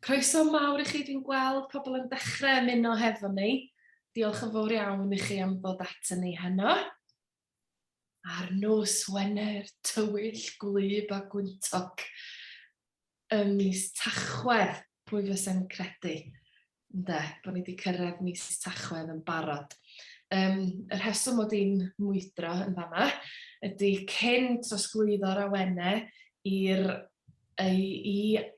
Croeso mawr i chi, dwi'n gweld pobl yn dechrau ymuno hefo ni. Diolch yn fawr iawn i chi am ddod ato ni heno. Ar nos Wener tywyll, gwlyb a gwyntog ym mis Tachwedd, pwy fysa'n credu? Ynde, bod ni wedi cyrraedd mis Tachwedd yn barod. Um, y rheswm mod i'n mwydro yn fama ydy cyn trosglwyddo'r awenau i'r i, i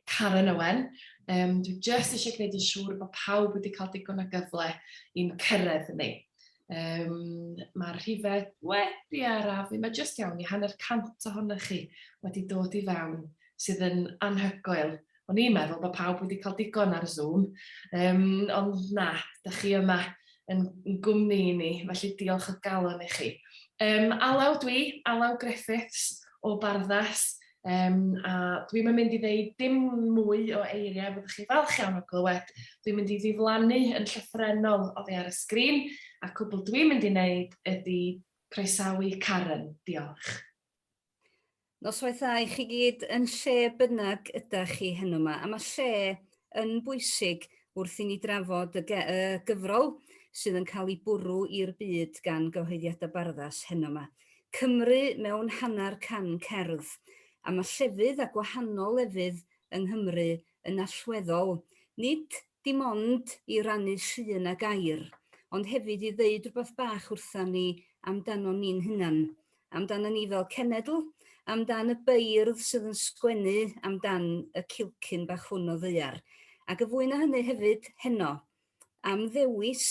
Karen Owen, um, dwi jyst eisiau gwneud yn siŵr bod pawb wedi cael digon o gyfle i'n cyrraedd ni. Um, Mae'r rhifau wedi arafu, mae jyst iawn i 50% ohonoch chi wedi dod i fewn sydd yn anhygoel. O'n i'n meddwl bod pawb wedi cael digon ar Zoom, um, ond na, da chi yma yn, yn gwmni i ni, felly diolch o galon i chi. Um, Alaw dwi, Alaw Griffiths o Barddas, um, a dwi'n mynd i ddeud dim mwy o eiriau, fyddwch chi falch iawn o glywed. Dwi'n mynd i ddiflannu yn llythrennol oddi ar y sgrin, a cwbl dwi'n mynd i wneud ydy croesawu Karen. Diolch. Noswaith dda i chi gyd yn lle bynnag ydach chi heno 'ma. A mae lle yn bwysig wrth i ni drafod y, ge y gyfrol sydd yn cael ei bwrw i'r byd gan Gyhoeddiadau Barddas heno 'ma. Cymru mewn hanner can cerdd. A mae llefydd a gwahanol lefydd yng Nghymru yn allweddol, nid dim ond i rannu llun a gair, ond hefyd i ddeud rhywbeth bach wrtha ni amdanon ni'n hunan. Amdano ni fel cenedl, amdan y beirdd sydd yn sgwennu amdan y cilcyn bach hwn o ddaear. Ac y fwy na hynny hefyd, heno, am ddewis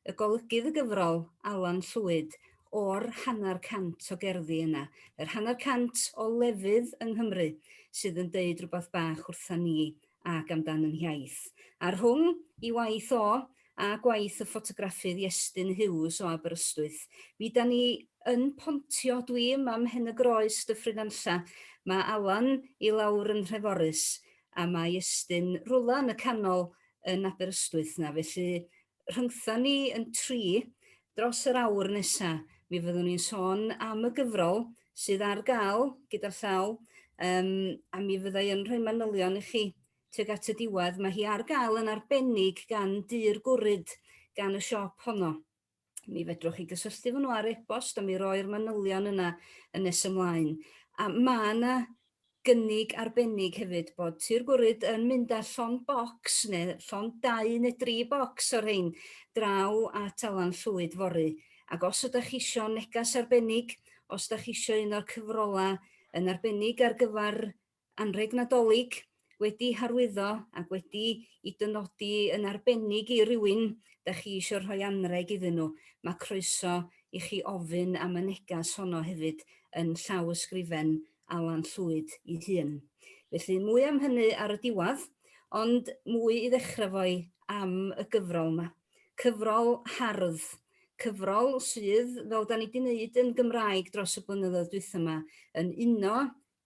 y golygydd y gyfrol, Alan Llwyd, o'r 50% o gerddi yna, yr 50% o lefydd yng Nghymru sydd yn deud rhywbeth bach wrtha ni ac amdan yn hiaith. A rhwng i waith o a gwaith y ffotograffydd Iestyn Hughes o Aberystwyth, mi da ni yn pontio, dwi yma ym Mhen-y-groes, Dyffryn Nantlle, mae Alan i lawr yn Nhreforys a mae Iestyn rwla yn y canol yn Aberystwyth na, felly rhyngtha ni yn tri dros yr awr nesa mi fyddwn ni'n sôn am y gyfrol sydd ar gael gyda llaw um, a mi fyddai yn rhoi manylion i chi tuag at y diwedd. Mae hi ar gael yn arbennig gan Dŷ'r Gwryd, gan y siop honno. Mi fedrwch chi gysylltu efo nhw ar e-bost a mi roi'r manylion yna yn nes ymlaen. A mae yna gynnig arbennig hefyd bod Tir Gwryd yn mynd â llond bocs neu llond dau neu dri bocs o'r rhain draw at Alan Llwyd fory. Ac os ydych chi isio negas arbennig, os ydych chi isio un o'r cyfrolau yn arbennig ar gyfer anrheg Nadolig wedi harwyddo ac wedi i dynodi yn arbennig i rywun da chi eisiau rhoi anrheg iddyn nhw, mae croeso i chi ofyn am y negas honno hefyd yn llaw ysgrifen Alan Llwyd ei hun. Felly mwy am hynny ar y diwedd, ond mwy i ddechrau fo'i am y gyfrol yma. Cyfrol hardd. Cyfrol sydd, fel da ni wedi wneud yn Gymraeg dros y blynyddoedd dwytha yma, yn uno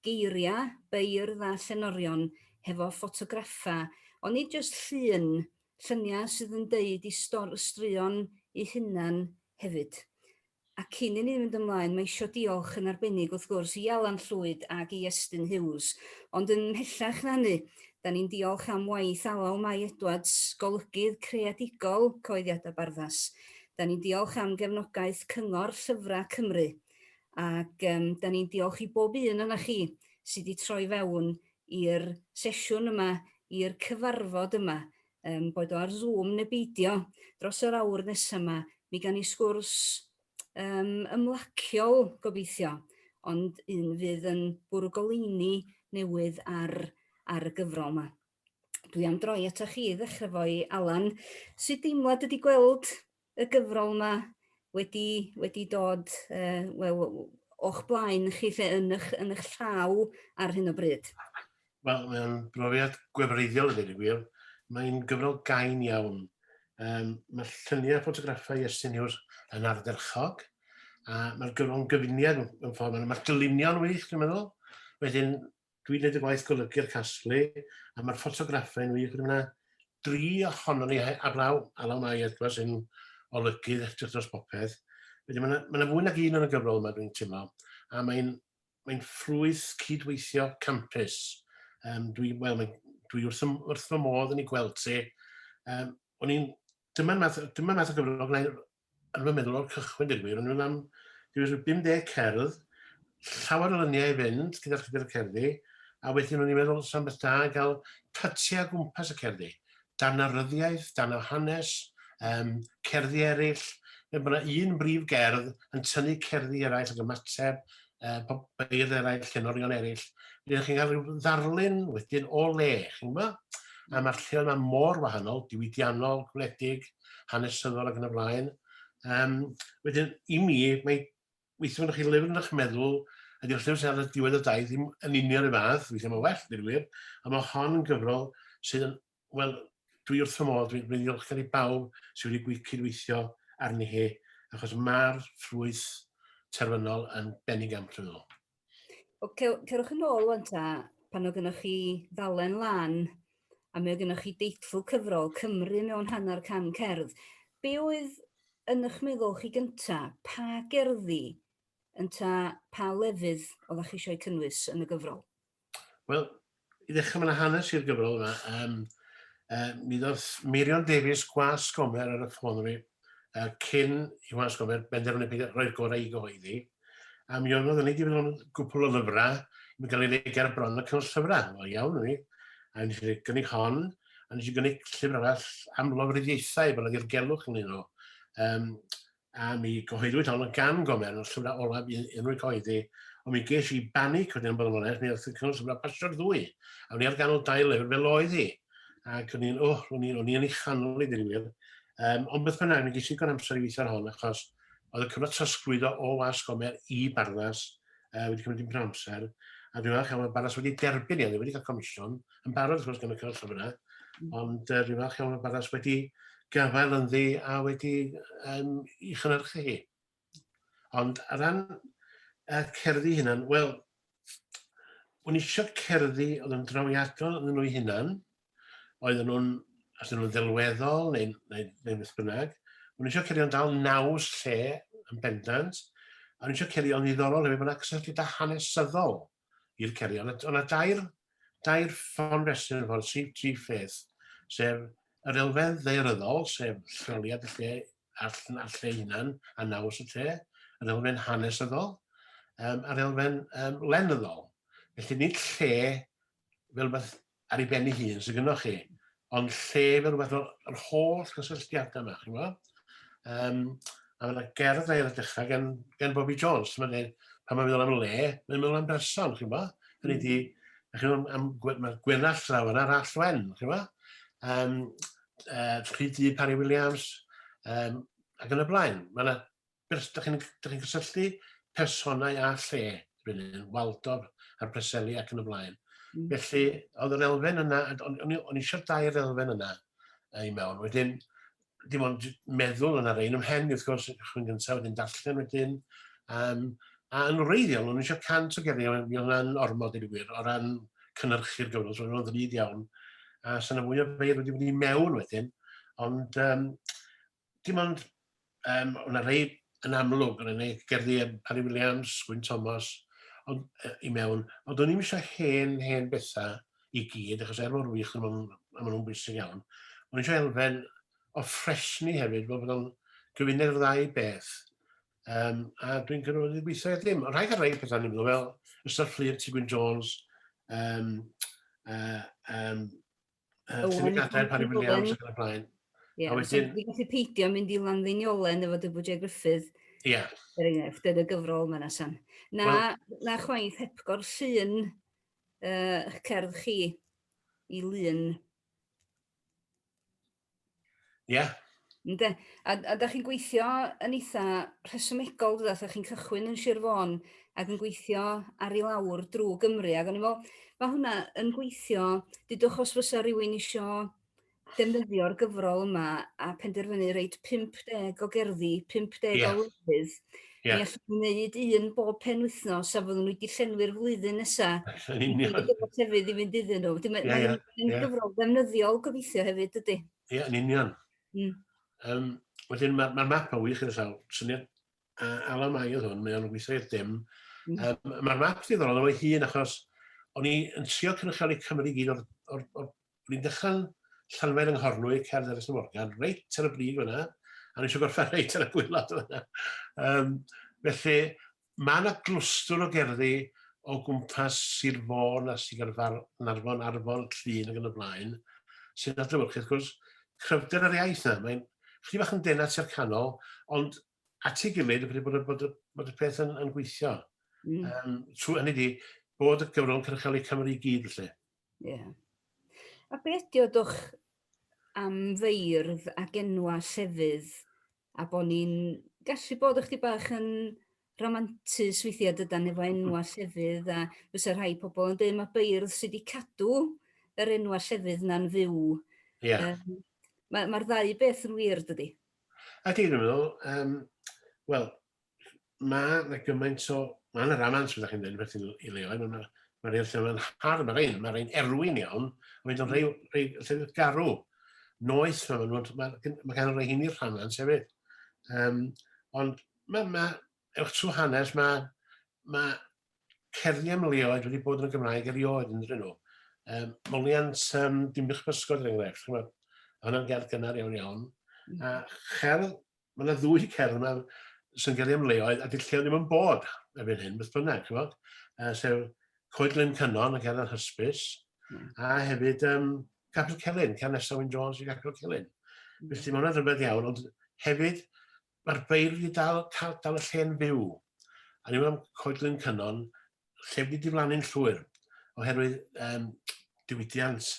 geiriau, beirdd a llenorion hefo ffotograffau, ond nid jyst llun, lluniau sydd yn deud i stor straeon eu hunan hefyd. A cyn i ni fynd ymlaen, mae isio diolch yn arbennig wrth gwrs i Alan Llwyd ac i Iestyn Hughes, ond yn mhellach na hynny, da ni'n diolch am waith Alaw Mai Edwards, golygydd creadigol Cyhoeddiadau Barddas. Da ni'n diolch am gefnogaeth Cyngor Llyfrau Cymru, Ac um, da ni'n diolch i bob un yna chi sydd wedi troi fewn i'r sesiwn yma, i'r cyfarfod yma, um, boed o ar Zoom neu beidio, dros yr awr nesaf yma, mi gan ni sgwrs um, ymlaciol gobeithio, ond un fydd yn bwrw goleuni newydd ar, ar y gyfrol yma. Dwi am droi atoch chi i ddechrau fo'i, Alan. Sut deimlad ydy gweld y gyfrol yma wedi, wedi dod uh, wel, o'ch blaen chi lle yn eich, yn eich llaw ar hyn o bryd? Wel, mae'n brofiad gwefreiddiol i ddweud y gwir. Mae'n gyfrol gain iawn. Um, mae lluniau ffotograffau Iestyn Hughes yn ardderchog, a mae'r gyfrol yn gyfuniad yn ffordd. Mae'r dylunio'n wych, dwi'n meddwl. Wedyn, Dwi'n neud y gwaith golygu'r casglu, a mae'r ffotograffau'n wych. Wedyn mae yna dri ohonon ni, ablaw Alaw Mai Edwards sy'n olygydd edrych dros bopeth. Wedyn mae yna, mae yna fwy nag un yn y gyfrol yma, dwi'n teimlo, a mae'n mae ffrwyth cydweithio campus. Um, dwi, wel, mae'n dwi wrth, wrth fy modd yn ei gweld ti. Um, o'n i'n, dyma'r math, dyma math o gyfrol gwnaeth yn fy meddwl o'r cychwyn, dweud gwir, o'n i'n am, dwi'n 50 cerdd, llawer o luniau i fynd gyda'r gyda cerddi, a wedyn o'n i'n meddwl sa'n beth da gael pytiau o gwmpas y cerddi. Darn o ryddiaith, darn o hanes, um, cerddi eraill, fe bod yna un brif gerdd yn tynnu cerddi eraill ac ymateb, uh, beirdd eraill, llenorion eraill. Wedyn chi'n cael rhyw ddarlun wedyn o le, chi'n gwybod? A mae'r lleoedd yma mor wahanol, diwydiannol, gwledig, hanesyddol ac yn y blaen. Um, wedyn, i mi, mae weithiau mae chi lyfr yn eich meddwl, a di'r llyfr sydd ar y diwedd y daith ddim yn union y fath, weithiau mae well, dweud gwir, a mae hon yn gyfrol sydd yn, wel, dwi wrth fy modd, dwi'n dwi ddiolchgar i bawb sydd wedi cydweithio arni hi, achos mae'r ffrwyth terfynol yn benigamp, dwi'n meddwl. O, cerwch yn ôl wan ta, pan oedd gennych chi ddalen lan a mi oedd gennych chi deitl cyfrol Cymru mewn hanner can cerdd. Be oedd yn eich meddwl chi gynta? Pa gerddi ynta pa lefydd oeddech chi eisiau cynnwys yn y gyfrol? Wel, i ddechrau mae yna hanes i'r gyfrol yma. Um, mi ddoth Meirion Davies, gwas Gomer ar y ffôn fi, cyn i was Gomer benderfynu peidio rhoi'r gorau i gyhoeddi. A mi oedd yn ei wedi bod yn gwpl o lyfrau, mi gael ei rei ger bron y cyngor llyfrau. Wel, iawn ni. A nes i gynnig hon, a nes i gynnig llyfr arall am lofruddiaethau, bod yna ddirgelwch ynglyn nhw. Um, a mi gyhoeddwyd hon gan Gomer yn y llyfrau olaf i unrhyw cyhoeddi, ond mi ges i banic wedyn yn bod yn onest, mi oedd y cyngor llyfrau pasio'r ddwy, a o'n i ar ganol dau lyfr fel oedd hi, ac o'n i'n, oh, o'n i'n, o'n i yn ei chanol i ddweud gwir. Um, ond beth bynnag, mi ges i ddigon amser i weithio ar hon, achos oedd y cyfnod trosglwyddo o Wasg Gomer i Barddas uh, wedi cymryd dipyn o amser, a dwi'n falch iawn bod Barddas wedi derbyn i, oedd wedi cael comisiwn, yn barod wrth gwrs gan y cyngor llyfrau, ond uh, dwi'n falch iawn bod Barddas wedi gafael ynddi a wedi um, i chynhyrchu hi. Ond ar ran y cerddi hunan, wel, o'n eisiau cerddi oedd yn drawiadol yn nhw'i hunan, oedden nhw'n, os nhw'n ddelweddol neu, neu, neu beth bynnag, o'n eisiau cerddi ond dal naws lle yn bendant, a o'n eisiau cerddi ond ddiddorol hefyd, mae'n cysylltiadau hanesyddol i'r cerddi. Ond yna dair, dair ffon fesur yn ffordd, tri, tri pheth, sef yr elfen ddaearyddol, sef lleoliad y lle a'r, a'r lle hunan, a naws y lle, yr elfen hanesyddol, um, a'r elfen um, lenyddol. Felly nid lle fel rhywbeth ar ei ben ei hun sydd gynnwch chi, ond lle fel rhywbeth fel yr holl gysylltiadau yma, chi'n gwybod? Um, a mae yna gerdd ar y dechrau gan, gan Bobby Jones, mae'n dweud, pan mae'n meddwl am le, mae'n meddwl am berson, chi'n gwybod? Hynny di, chi'n meddwl am, mae Gwenallt draw yna, Rallt Wen, chi'n gwybod? Um, Rhyd Du Parry Williams, um, ac yn y blaen. Mae yna Dych chi'n chi cysylltu personau a lle, rhywun, Waldorf a'r Preseli ac yn y blaen. Felly, oedd yr elfen yna, o'n i eisiau'r dair elfen yna i mewn. Wedyn, dim ond meddwl yna rhain ymhen, wrth gwrs, chwyn gyntaf, wedyn darllen wedyn. Um, a yn wreiddiol, o'n i eisiau 100 o gerddi, ond mi oedd hwnna'n ormod i gwir, o ran cynhyrchu'r gyfrol, so o'n ddrud iawn. A sy'n yna fwy o feir wedi bod i mewn wedyn, ond um, dim ond, um, o'na rhai yn amlwg, o'n i'n gerddi Parry Williams, Gwyn Thomas, ond, i mewn, ond o'n i'm eisiau hen, hen bethau i gyd, achos er mor wych, a maen nhw'n bwysig iawn, o'n eisiau elfen o ffresni hefyd, fel bod o'n gyfunedd o'r ddau beth. Um, a dwi'n credu bod wedi gweithio i ddim. Ond rhaid cael rhai pethau ni'n meddwl, fel Ystyr Fflur, Ti Gwyn Jones, um, uh, um, Owen, gadael Parry Williams ac yn y blaen. Ie, a wedyn... Dwi'n gallu peidio mynd i Landdeiniole efo W.J. Griffith. Ie. Yeah. Er enghraifft, yn y gyfrol yma na san. Na, well, na chwaith hepgor llun uh, cerdd chi i lun. Ie. Yeah. Ynde? A, a da chi'n gweithio yn eitha rhesymegol, dydach? Da chi'n cychwyn yn Sir Fôn ac yn gweithio ar i lawr drwy Gymru. Ac o'n i'n meddwl, mae hwnna yn gweithio, dudwch os fysa rhywun isio defnyddio'r gyfrol yma a penderfynu reit 50 o gerddi, 50 yeah. o lefydd, yeah. mi allwn ni wneud un bob penwythnos a fyddwn nhw wedi llenwi'r flwyddyn nesaf. Yn union. Llefydd i fynd iddyn nhw. Mae'n yeah, yeah, yeah. gyfrol ddefnyddiol gobeithio hefyd, dydy? Ie, yn union. Mm. Um, wedyn mae'r ma map yn wych yn y llaw. Syniad Alan Mai oedd hwn, mae o'n gweithio i'r dim. Mm. Um, mae'r map diddorol yn o'i hun achos o'n i yn trio cynrychioli Cymru gyd o'r O'r, or, ni'n dechrau'n Llanfair yng Nghornwy, cerdd Ellis Morgan, reit ar y brig fyna, a ni eisiau gorffen reit ar y gwylod fyna. Um, felly, mae yna glwstwr o gerddi o gwmpas Sir Fôn a Sir Gaernarfon, Arfon, Llŷn ac yn y blaen, sy'n adlewyrchu, wrth gwrs, cryfder yr iaith yna. Mae'n chydig bach yn denau tua'r canol, ond at ei gilydd, dwi'n credu bod, bod, bod y peth yn, yn gweithio. Mm. Um, trwy hynny di, bod y gyfrol yn cynrychioli Cymru i gyd, felly. Ie. Yeah. A beth ydi o dwch am feirdd ac enwa llefydd a bod ni'n gallu bod ychydig bach yn rhamantus weithiau dydan efo enwa llefydd a fysa rhai pobl yn dweud mae beirdd sydd wedi cadw yr enwa llefydd na'n fyw. Ie. Yeah. Um, Mae'r ma ddau beth yn wir, dydy? Ydy, dwi'n meddwl. Um, Wel, mae yna gymaint o... Mae yna ramant, fyddech chi'n dweud, beth i leoedd. Mae ma rhai lle mae'n har, mae rhai'n ma rhai erwin iawn, a mae'n rhai, rhai llefydd garw. Noeth, mae ma, ma, ma gan rhai hynny'r rhamant hefyd. Um, ond mae, ma, ewch trwy hanes, mae, ma cerddi am leoedd wedi bod yn y Gymraeg erioed yn dydyn nhw. Um, moliant um, Dinbych Pysgod, er enghraifft, chymod, hwnna'n gerdd gynnar iawn iawn. Mm. A cherdd, mae yna ddwy cerdd yma sy'n gerddi am leoedd, a di lleoedd ddim yn bod erbyn hyn, beth bynnag, chymod. Uh, sef Coed Glyn Cynon, y gerdd anhysbys, mm. a hefyd um, Capel Celyn, cerdd nesaf Wyn Jones i Capel Celyn. Mm. Felly mae hwnna'n rhywbeth iawn, ond hefyd Mae'r beirdd wedi dal, cael, dal y lle'n fyw. A ni'n am Coedlyn Cynon, lle wedi diflannu'n llwyr, oherwydd um, diwydiant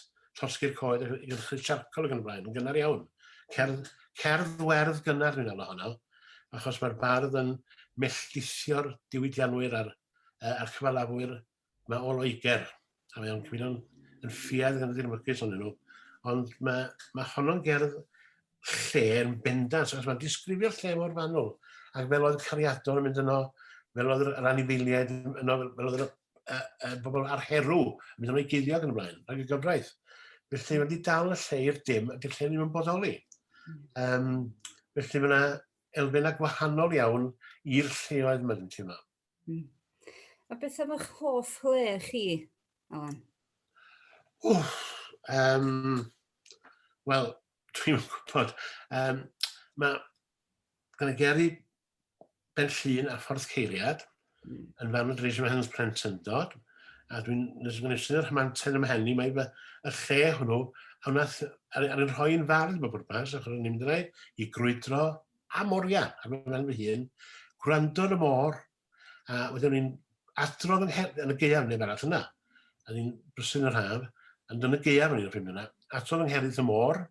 llosgi'r coed i gynhyrchu siarcol ac yn y blaen, yn gynnar iawn. Cerdd, cerdd werdd gynnar dwi'n alw honno, achos mae'r bardd yn melltithio'r diwydianwyr a'r, uh, a'r cyfalafwyr Mae o Loegr, a mae o'n cyfeirio'n yn ffiaidd gan ddirmygus onyn nhw, ond mae, mae honno'n gerdd lle yn bendant, achos mae'n disgrifio'r lle mor fanwl, ac fel oedd cariadon yn mynd yno, fel oedd yr anifeiliaid yno, fel oedd yr y, y bobl ar herw yn mynd yno i guddio ac yn y blaen, rhag y gyfraith. Felly mae wedi dal y lle i'r dim, a di'r lle ddim yn bodoli. Um, felly mae yna elfennau gwahanol iawn i'r lleoedd yma, dwi'n teimlo. Mm. A beth am eich hoff le chi, Alan? Wff, um, wel, dwi'n gwybod. Um, mae gan y Geri Ben Llun a Ffordd Ceiriad mm. yn fan o Dreisio Mhen Plentyndod, a dwi'n nes i'n syniad rhamantaidd ym mhen i, mae y lle hwnnw, a wnaeth ar, ar yn rhoi'n fardd bob pwrpas, achos o'n i'n mynd yna i grwydro am oriau ar fy mhen fy hun, gwrando ar y môr, a wedyn o'n i'n adrodd yn, yn y gaeaf neu arall yna. A ni'n brysur yn yr haf, ond yn y gaeaf o'n i'n ffilmio yna, adrodd yng ngherydd y môr,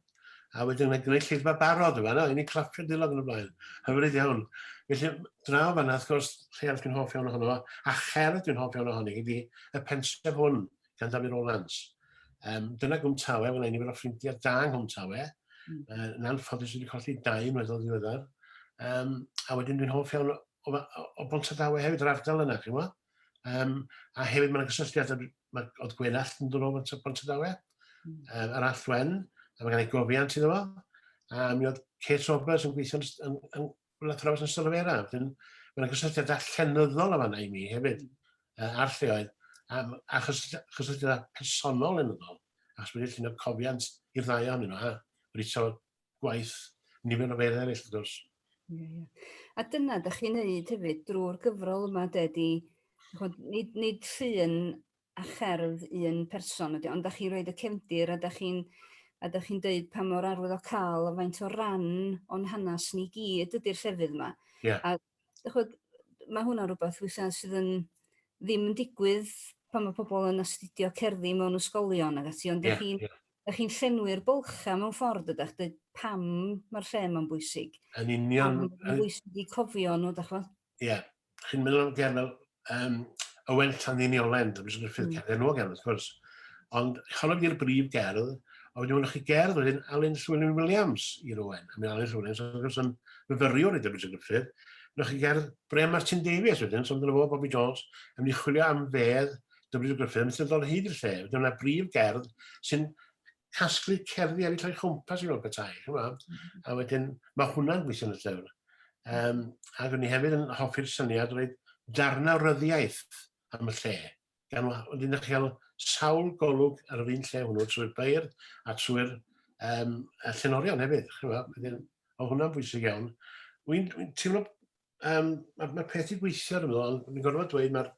a wedyn yn gwneud lleidfa barod yma, yna, o'n i'n clapio dillad yn y blaen. Hyfryd iawn. Felly, draw fanna, wrth gwrs, lle arall dwi'n hoff iawn ohono fo, a cherdd dwi'n hoff iawn ohoni, ydy y pentref hwn gan Dafydd Rowlands. Um, dyna Gwm Tawe, mae'n nifer o ffrindiau da yng Nghwm Tawe. Mm. Uh, yn anffodus wedi colli dau yn weddol ddiweddar. Um, a wedyn dwi'n hoff iawn o, o, o Bontardawe hefyd, yr ardal yna, chi'n gwybod? Um, a hefyd mae'n gysylltiad, mae, oedd Gwenallt yn dod o Bontardawe, mm. um, yr Allt Wen, a mae gen i gofiant iddo fo. A mi oedd Kate Roberts yn gweithio yn, yn, yn, yn athrawes yn Sylfera. Wedyn, mae'n gysylltiad llenyddol o fanna i mi hefyd. Mm. a'r lleoedd, a, a chysylltiadau personol lenyddol, achos wedi llunio cofiant i'r ddau ohonyn nhw, a wedi trafod gwaith nifer o feirdd eraill, wrth gwrs. Ie, ie. A dyna da chi'n neud hefyd drwy'r gyfrol yma, de, di, ch'mod, nid, nid llun a cherdd un person ydy, ond da chi'n rhoi y cefndir a da chi'n a da chi'n deud pa mor arwyddocaol a faint o ran o'n hanes ni gyd ydy'r llefydd yma. Yeah. A Dych ch'mod, mae hwnna'n rhywbeth weithiau sydd yn ddim yn digwydd pan mae pobl yn astudio cerddi mewn ysgolion ac ati, ond yeah, chi'n yeah. chi'n llenwi'r bylchau mewn ffordd ydych, dweud pam mae'r lle yma'n bwysig. Yn union. Pam mae'n bwysig i cofio nhw, dych chi'n Ie. Yeah. Chi'n meddwl am gerdd fel um, Owen Llanddeiniolend, dwi'n siŵr mm. gerdd enwog iawn, wrth gwrs. Ond honno di'r brif gerdd, a wedyn wnaeth chi gerdd wedyn Alun Llywelyn Williams i Owen. A mi Alun Llywelyn, wrth gwrs, yn myfyriwr i W. Griffith. Wnaeth chi gerdd Graham Martin Davies wedyn, so dyna fo, Bobby Jones, yn mynd i chwilio am fedd W. Griffith, yn mynd i ddod hyd i'r lle. Wedyn yna brif gerdd sy'n casglu cerddi eraill o'i chwmpas i fel petai. Mm -hmm. A wedyn mae hwnna'n gweithio yn y llyfr. Um, ac o'n i hefyd yn hoffi'r syniad o roed darnau ryddiaeth am y lle. Gan wedyn ydych chi cael sawl golwg ar yr un lle hwnnw trwy'r beirdd a trwy'r um, y llenorion hefyd. Wedyn, oedd hwnna'n bwysig iawn. Wy'n dwi teimlo, um, mae'r ma peth i gweithio ar ymwneud, ond dwi'n gorfod dweud mae'r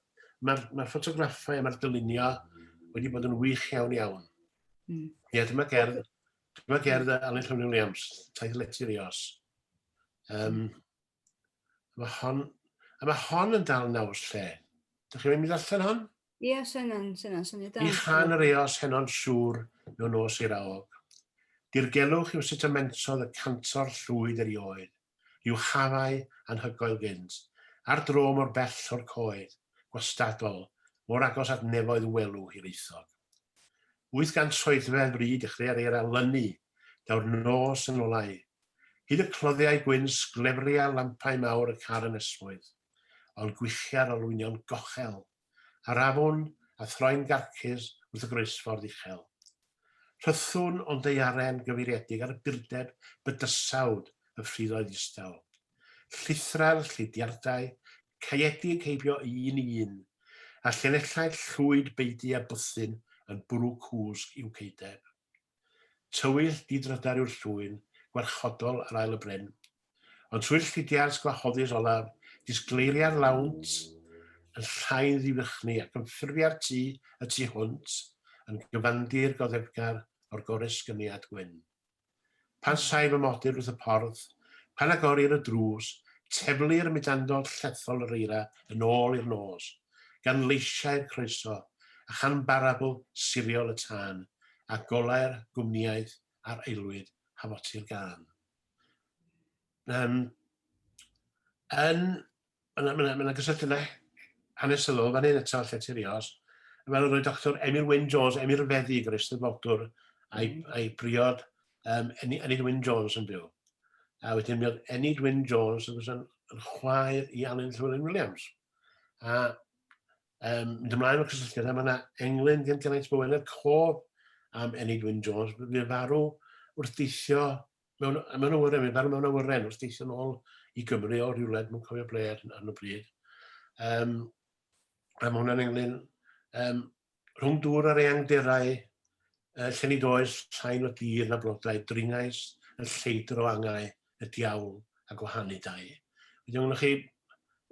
ma ma ffotograffau a mae'r dylunio wedi bod yn wych iawn iawn. Ie, dyma gerdd, dyma gerdd Alun Llywelyn Williams, Taith Lety'r Eos. Um, mae hon, a mae hon yn dal naws lle. Dych chi'n mynd i ddarllen hon? Ie, yeah, sy'n sy'n syniad da. Ni chan yr eos heno'n siŵr mewn nos iraog. Dirgelwch yw sut y mentrodd y cantor llwyd erioed, i'w hafau anhygoel gynt, ar dro mor bell o'r coed, gwastadol, mor agos at nefoedd welw hiraethog. 800 troedfedd fri dechreua'r eira lynu, daw'r nos yn olau, Hyd y cloddiau gwyn sglefria lampau mawr y car yn esmwyth, ond gwichia'r olwynion gochel, arafwn a throi'n garcus wrth y groesffordd uchel. Rhythwn o'n daearen gyfeiriedig ar burdeb bydysawd y ffriddoedd distaw. Llithra'r llidiardau caeedig heibio un i un, a llinellau llwyd beudy a bwthyn yn bwrw cwsg i'w ceudeb. Tywyll di-drydar yw'r llwyn gwarchodol ar ael y bryn. Ond trwy'r llidiart gwahoddus olaf, disgleiria'r lawnt yn llai'n ddifychni ac yn ffurfia'r tŷ y tu hwnt yn gyfandir goddefgar o'r goresgyniad gwyn. Pan saif y modur wrth y porth, pan agorir y drws, teflir mudandod llethol yr eira yn ôl i'r nos, gan leisiau'r croeso, a chan barabl siriol y tân, a golau'r gwmnïaeth a'r aelwyd hafoti'r gân. Um, yn, mae yna ma ma gysylltiadau hanesyddol fan hyn eto, lle Tirios. Fel yr oedd Dr Emyr Wyn Jones, Emyr Feddyg, yr eisteddfodwr, a'i, a'i briod um, Enid Wyn Jones yn byw. A wedyn mi oedd Enid Wyn Jones yn, yn, yn chwaer i Alun Llywelyn Williams. A um, mynd ymlaen o'r cysylltiad, mae yna englyn gen Geraint Bowen y cof am Enid Wyn Jones. Fe farw wrth deithio mewn, mewn awyren, fe farw mewn awyren wrth deithio nôl i Gymru o rhywle, dwi'n cofio ble ar, ar y bryd. Um, a mae hwnna'n englyn um, rhwng dŵr a'r eangderau, uh, lle nid oes llain o dir na blodau, dringais y lleidr o angau, y diawl a gwahanu dau. Wedyn, nwch chi,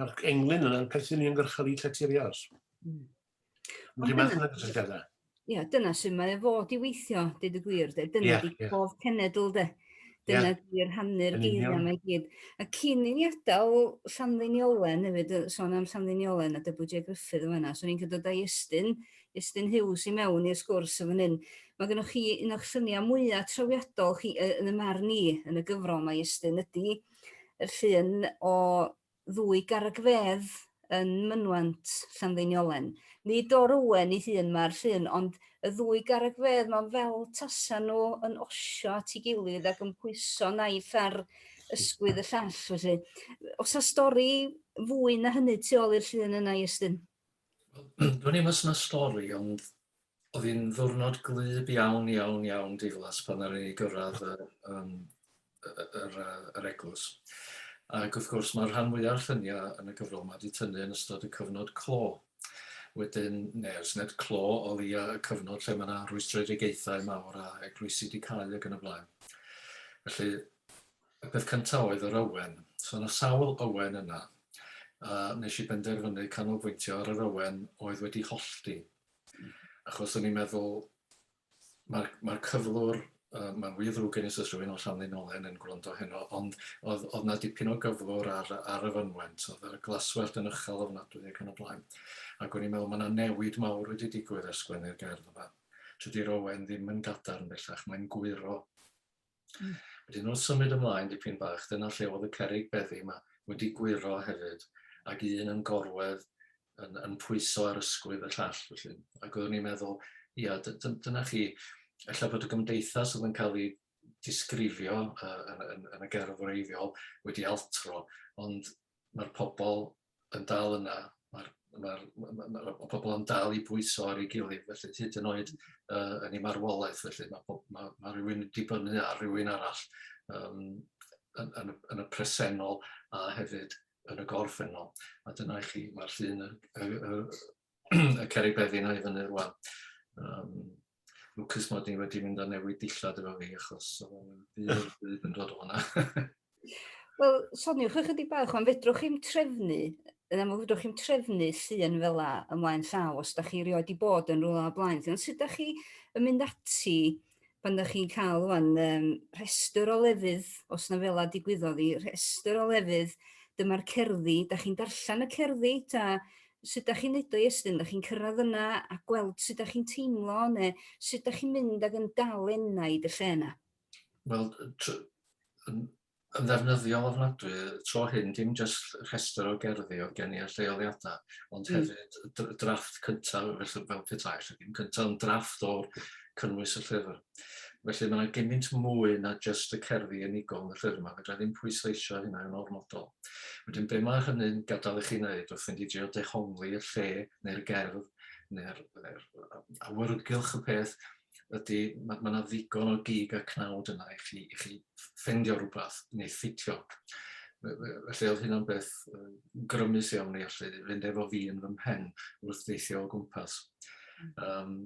mae'r englyn yna'n perthyn i ymgyrchol i Lletirios. Nwch chi math yna gysylltiadau. Ia, dyna sy'n mae e fod i weithio, dweud y gwir, de. Dyna yeah, di yeah. cof cenedl, de. Dyna yeah. di'r rhannu'r geiriau yma i gyd. A cyn i ni adael Llanddeiniolen hefyd, sôn am Llanddeiniolen a WJ Griffith yn fanna, so ni'n cael dod â Iestyn, Iestyn Hughes i mewn i'r sgwrs yn fan hyn. Mae gennych chi un o'ch lluniau mwyaf trawiadol chi yn y marn i, yn y gyfrol mae Iestyn, ydy y llun o ddwy garreg fedd yn mynwent Llanddeiniolen. Nid o'r Owen ei hun mae'r llun, ond y ddwy garreg fedd mae fel tasa nhw yn osio at ei gilydd ac yn pwyso naill ar ysgwydd y llall. Felly, oes 'na stori fwy na hynny tu ôl i'r llun yna, Iestyn? Dwn i'm os 'na stori, ond oedd hi'n ddiwrnod gwlyb iawn, iawn, iawn diflas pan ddaru ni gyrraedd y, um, yr, yr eglwys. Ac wrth gwrs mae'r rhan fwyaf o'r lluniau yn y gyfrol yma wedi tynnu yn ystod y cyfnod clo. Wedyn, neu os nid clo, o leia y cyfnod lle mae yna rwystredigaethau mawr a eglwysi wedi cau ac yn y blaen. Felly, y peth cyntaf oedd yr ywen. So yna sawl ywen yna. A nes i benderfynu canolbwyntio ar yr ywen oedd wedi hollti. Achos o'n i'n meddwl, mae'r mae cyflwr, uh, mae'n wir ddrwg gen i os rhywun o Llanddeiniolen yn gwrando heno, ond oedd, oedd na dipyn o gyflwr ar, ar y fynwent, oedd y glaswellt yn uchel ofnadwy ac yn y blaen. Ac o'n i'n meddwl, mae yna newid mawr wedi digwydd ers sgwennu'r gerdd yma. Tydi'r Owen ddim yn gadarn bellach, mae'n gwyro. Wedyn wrth symud ymlaen dipyn bach, dyna lle oedd y cerrig beddi yma wedi gwyro hefyd, ac un yn gorwedd yn, yn pwyso ar ysgwydd y llall. Felly. Ac oeddwn i'n meddwl, ia, dyna chi, ella bod y gymdeithas oedd yn cael ei disgrifio uh, yn, yn, yn y gerdd wreiddiol wedi altro, ond mae'r pobl yn dal yna, mae'r ma ma ma ma pobl yn dal i bwyso ar ei gilydd, felly hyd yn oed uh, yn ei marwolaeth, felly mae, ma, ma rhywun yn dibynnu ar rhywun arall um, yn, yn, yn y presennol a hefyd yn y gorffennol. A dyna i chi, mae'r llun y, y, y, y cerrig beddi yna i fyny rwan. Um, lwcus mod i wedi mynd a newid dillad efo fi, achos oedd o'n ddydd ddydd yn dod o hwnna. Wel, soniwch ychydig bach, ond fedrwch chi'm trefnu, yn amlwg fedrwch chi'm trefnu llun fel la ymlaen llaw os da chi rioed di bod yn rhywle o blaen. Ond sut da chi yn mynd ati pan da chi'n cael wan, um, rhestr o lefydd, os na fel la digwyddodd i, rhestr o lefydd, dyma'r cerddi, da chi'n darllen y cerddi, ta sut da chi'n neud o Iestyn? Da chi'n cyrraedd yna a gweld sut da chi'n teimlo, neu sut da chi'n mynd ag yn dal enaid y lle yna? Wel, yn, yn ddefnyddiol ofnadwy, tro hyn, dim jyst rhestr o gerddi oedd gen i a lleoliadau, ond hefyd drafft cyntaf, felly fel petai, lle ddim cyntaf, ond drafft o'r cynnwys y llyfr. Felly mae yna gymaint mwy na jyst y cerddi unigol yn y llyfr yma, fedra i ddim pwysleisio hynna yn ormodol. Wedyn be mae hynny'n gadael i chi wneud wrth fynd i drio dehongli y lle neu'r gerdd neu'r neu awyrgylch y peth ydy mae yna ddigon o gig a cnawd yna i chi, i chi ffendio rhywbeth neu ffitio. Felly oedd hynna'n beth grymus iawn i allu fynd efo fi yn fy mhen wrth deithio o gwmpas. Um,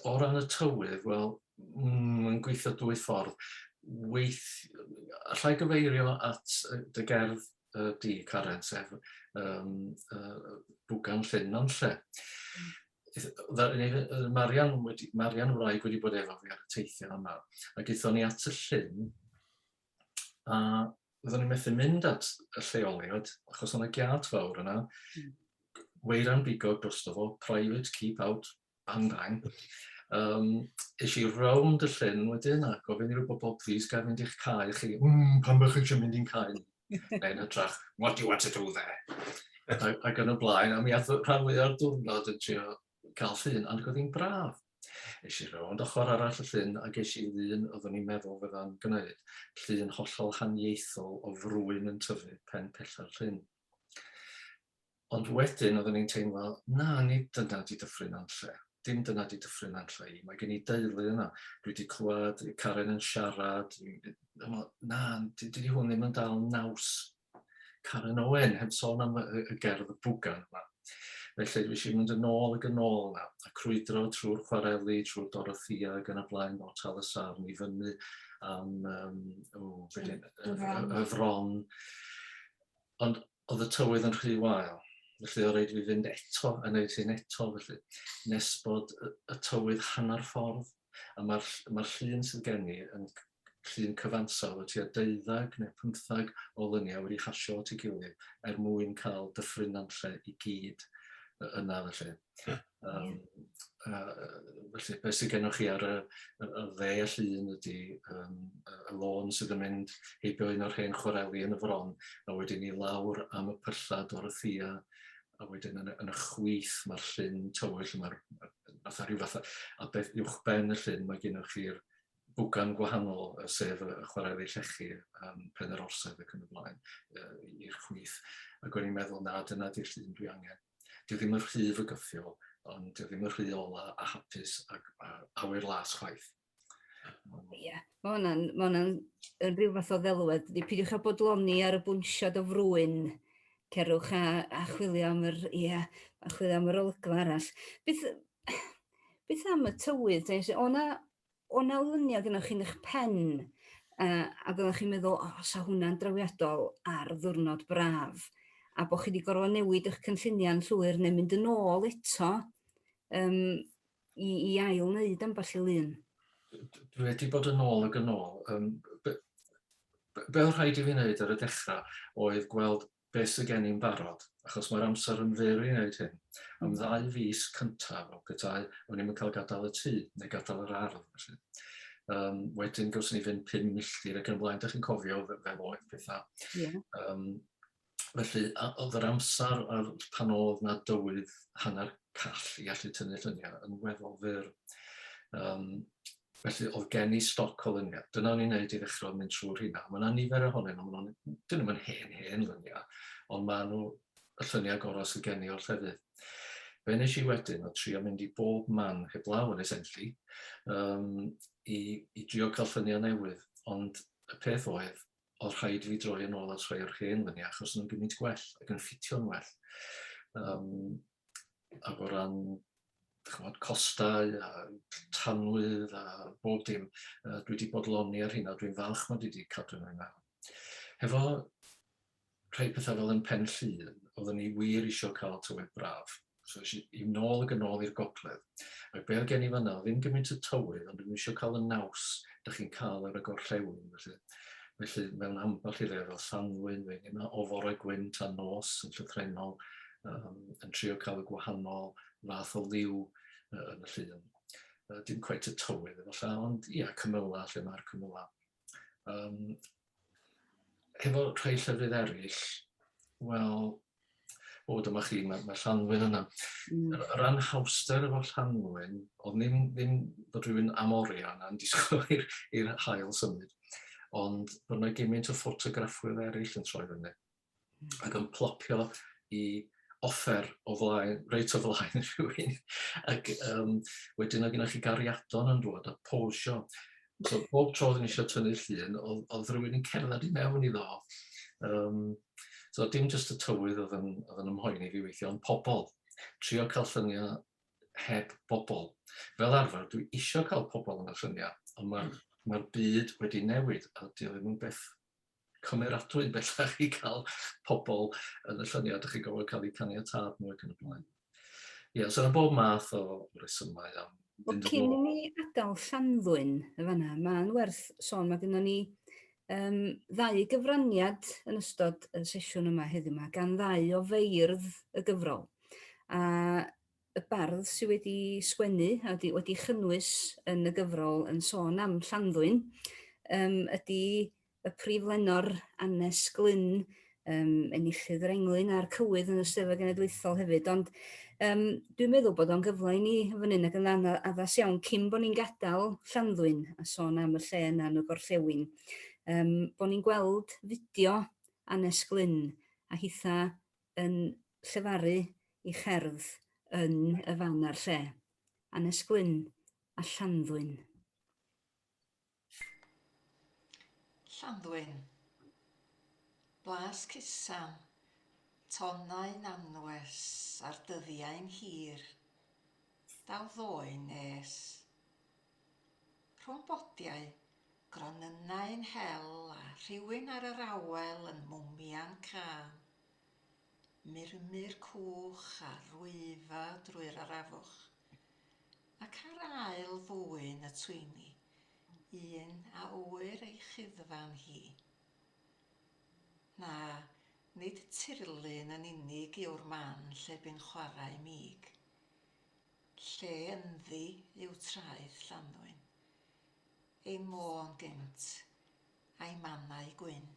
o ran y tywydd, wel, mae'n gweithio dwy ffordd. Weith, allai gyfeirio at dy gerdd uh, di, Karen, sef um, uh, Bwgan Llyn Nantlle. Marian, wedi, Marian wraig wedi bod efo fi ar y teithiau yma, ac aethon ni at y llyn, a oeddwn ni'n methu mynd at y lleoliad, achos o'na giât fawr yna, weiran bigog drosto fo, private, keep out, bang bang. Um, es i rownd y llyn wedyn a gofyn i'r bobl, please gael mynd i'ch cae chi. Pam bych chi eisiau mynd i'n cae ni? Neu'n hytrach, what do you want to do there? Ac yn y blaen, a mi ath rhan fwyaf o'r diwrnod yn trio cael llun, ond oedd hi'n braf. Es i rownd ochr arall y llyn a ges i lun oeddwn i'n meddwl fydda'n gwneud, llun hollol haniaethol o frwyn yn tyfu pen pella'r llyn. Ond wedyn oeddwn i'n teimlo, na, nid dyna 'di Dyffryn Nantlle. Dim dyna 'di Dyffryn Nantlle i. Mae gen i deulu yna. Dwi wedi clywed Karen yn siarad. Na, dydy hwn ddim yn dal naws Karen Owen, heb sôn am y, y gerdd y bwgan yma. Felly dwi eisiau mynd yn ôl ac yn ôl yna, a crwydro trwy'r chwareli, trwy'r Dorothea ac yn y blaen, o Tal y Sarn i fyny am um, o, y, y, y fron. Ond oedd y tywydd yn rhy wael, felly oedd rhaid i fi fynd eto a wneud hyn eto felly, nes bod y, y tywydd hanner ffordd. A mae'r mae llun sydd gen i yn llun cyfansawdd o tua deuddeg neu pymtheg o luniau wedi hasio at ei gilydd er mwyn cael Dyffryn Nantlle i gyd yna felly. Um, uh, felly, beth sydd gennych chi ar y, y, y dde llun ydy um, y lôn sydd yn mynd heibio un o'r hen chwareli yn y fron, a wedyn i lawr am y pyllau Dorothea, a wedyn yn, yn y chwith mae'r llyn tywyll, mae'r fatha rhyw fatha, a beth uwch ben y llyn mae gennych chi'r bwgan gwahanol, sef y chwareli llechi, um, Pen yr Orsedd ac yn y blaen, uh, i'r chwith. Ac o'n i'n meddwl, na, dyna di'r llun dwi angen. Dyw ddim yn rhy fygythiol, ond dyw ddim yn rhy ola a hapus ac a awyr las chwaith. Ie, yeah. mae hwnna'n ma hwnna yn rhyw fath o ddelwedd. Dydy, peidiwch â bodloni ar y bwnsiad o frwyn. Cerwch a, a chwilio am yr, ie, a chwilio am yr olygfa arall. Beth, beth am y tywydd? O na o' 'na lunia gynnoch chi yn 'ych pen yy ag oddach chi'n meddwl o 'sa hwnna'n drawiadol ar ddiwrnod braf a bo' chi 'di gorfod newid 'ych cynllunia'n llwyr neu mynd yn ôl eto yym i i ail wneud ambell i lun? Dwi wedi bod yn ôl ag yn ôl. Um, be, be oedd rhaid i fi wneud ar y dechrau oedd gweld beth sydd gen i'n barod, achos mae'r amser yn fyr i wneud hyn. Am ddau fis cyntaf, fel petai, o'n i'm yn cael gadael y tŷ, neu gadael yr ardd. Felly. Um, wedyn gawson ni fynd 5 milltir ac yn y blaen, dych chi'n cofio fel oedd pethau. Yeah. Um, felly, oedd yr amser ar, pan oedd na dywydd hanner call i allu tynnu lluniau yn weddol fyr. Um, Felly oedd gen i stoc o luniau. Dyna o'n i'n neud i ddechrau oedd mynd trwy'r rheina. Mae yna nifer ohonyn nhw, maen nhw'n, dyn nhw'm yn hen hen luniau, ond maen nhw y lluniau gorau sydd gen i o'r llefydd. Be nes i wedyn oedd trio mynd i bob man heblaw Ynys Enlli um, i, i drio cael lluniau newydd, ond y peth oedd, oedd rhaid i fi droi yn ôl at rhai o'r hen luniau achos nhw'n gymaint gwell ac yn ffitio'n well. Um, ac o ran chymod, costau a tanwydd a bob dim. Dwi wedi bodloni ar hynna, dwi'n falch mod i wedi cadw nhw i mewn. Hefo rhai pethau fel yn Pen Llŷn, oeddwn ni wir eisiau cael tywydd braf. So es i nôl ac yn ôl i'r gogledd. Ac be oedd gen i fanna, oedd ddim gymaint y tywydd, ond dwi'n eisiau cael y naws da chi'n cael ar y gorllewin. Felly, felly mewn ambell i le fel Llanddwyn, fe yma o fore gwyn tan nos yn llythrennol, um, yn trio cael y gwahanol fath o liw uh, yn y llun. Uh, dim cweit y tywydd efallai, ond ia, cymylau, lle mae'r cymylau. Um, hefo rhai llefydd eraill, wel, o, dyma chi, mae, mae Llanddwyn yna. Yr, yr anhawster efo Llanddwyn, oedd ddim, ddim bod rhywun am oriau yna yn disgwyl i'r, i'r haul symud, ond bod yna gymaint o ffotograffwyr eraill yn troi fyny ac yn plopio i offer o flaen, reit o flaen rhywun. Ac um, wedyn oedd gennych chi gariadon yn dod a posio. So bob tro oeddwn i eisiau tynnu llun, oedd, oedd rhywun yn cerdded i mewn iddo. Um, so dim jyst y tywydd oedd yn, oedd yn ymhoeni fi weithio, ond pobl. Trio cael lluniau heb bobl. Fel arfer, dwi eisiau cael pobl yn y lluniau, ond mae'r mae byd wedi newid a di o ddim yn beth cymeradwy bellach i gael pobl yn y lluniau, dych chi'n gorfod cael eu caniatâd nhw ac yn y blaen. Ie, yeah, so yna bob math o resymau am Wel, cyn i ni adael Llanddwyn y fanna, mae'n werth sôn, mae gennym ni um, ddau gyfraniad yn ystod y sesiwn yma heddiw yma, gan ddau o feirdd y gyfrol. A y bardd sydd wedi sgwennu a wedi, wedi chynnwys yn y gyfrol yn sôn am Llanddwyn um, ydy y prif lenor Annes Glynn, um, enillydd yr englyn a'r cywydd yn y Steddfod Genedlaethol hefyd, ond um, dwi'n meddwl bod o'n gyfle i ni fan hyn ac yn addas iawn cyn bod ni'n gadael Llanddwyn a sôn am y lle yna yn y gorllewin, um, bod ni'n gweld fideo Annes Glynn a hitha yn llefaru ei cherdd yn y fan a'r lle. Annes Glynn a Llanddwyn. Llanddwyn. Blas cusan, tonnau'n anwes a'r dyddiau'n hir. Daw ddoe'n nes. Rhwng bodiau, gronynnau'n hel a rhywun ar yr awel yn mwmian cân. Murmur cwch a rwyfa drwy'r arafwch. Ac ar ail fwyn y twyni, un a ŵyr ei chuddfan hi. Na, nid tirlun yn unig yw'r man lle bu'n chwarae mig. Lle ynddi yw traeth Llanddwyn, ei môn gynt, a'i mannau gwyn.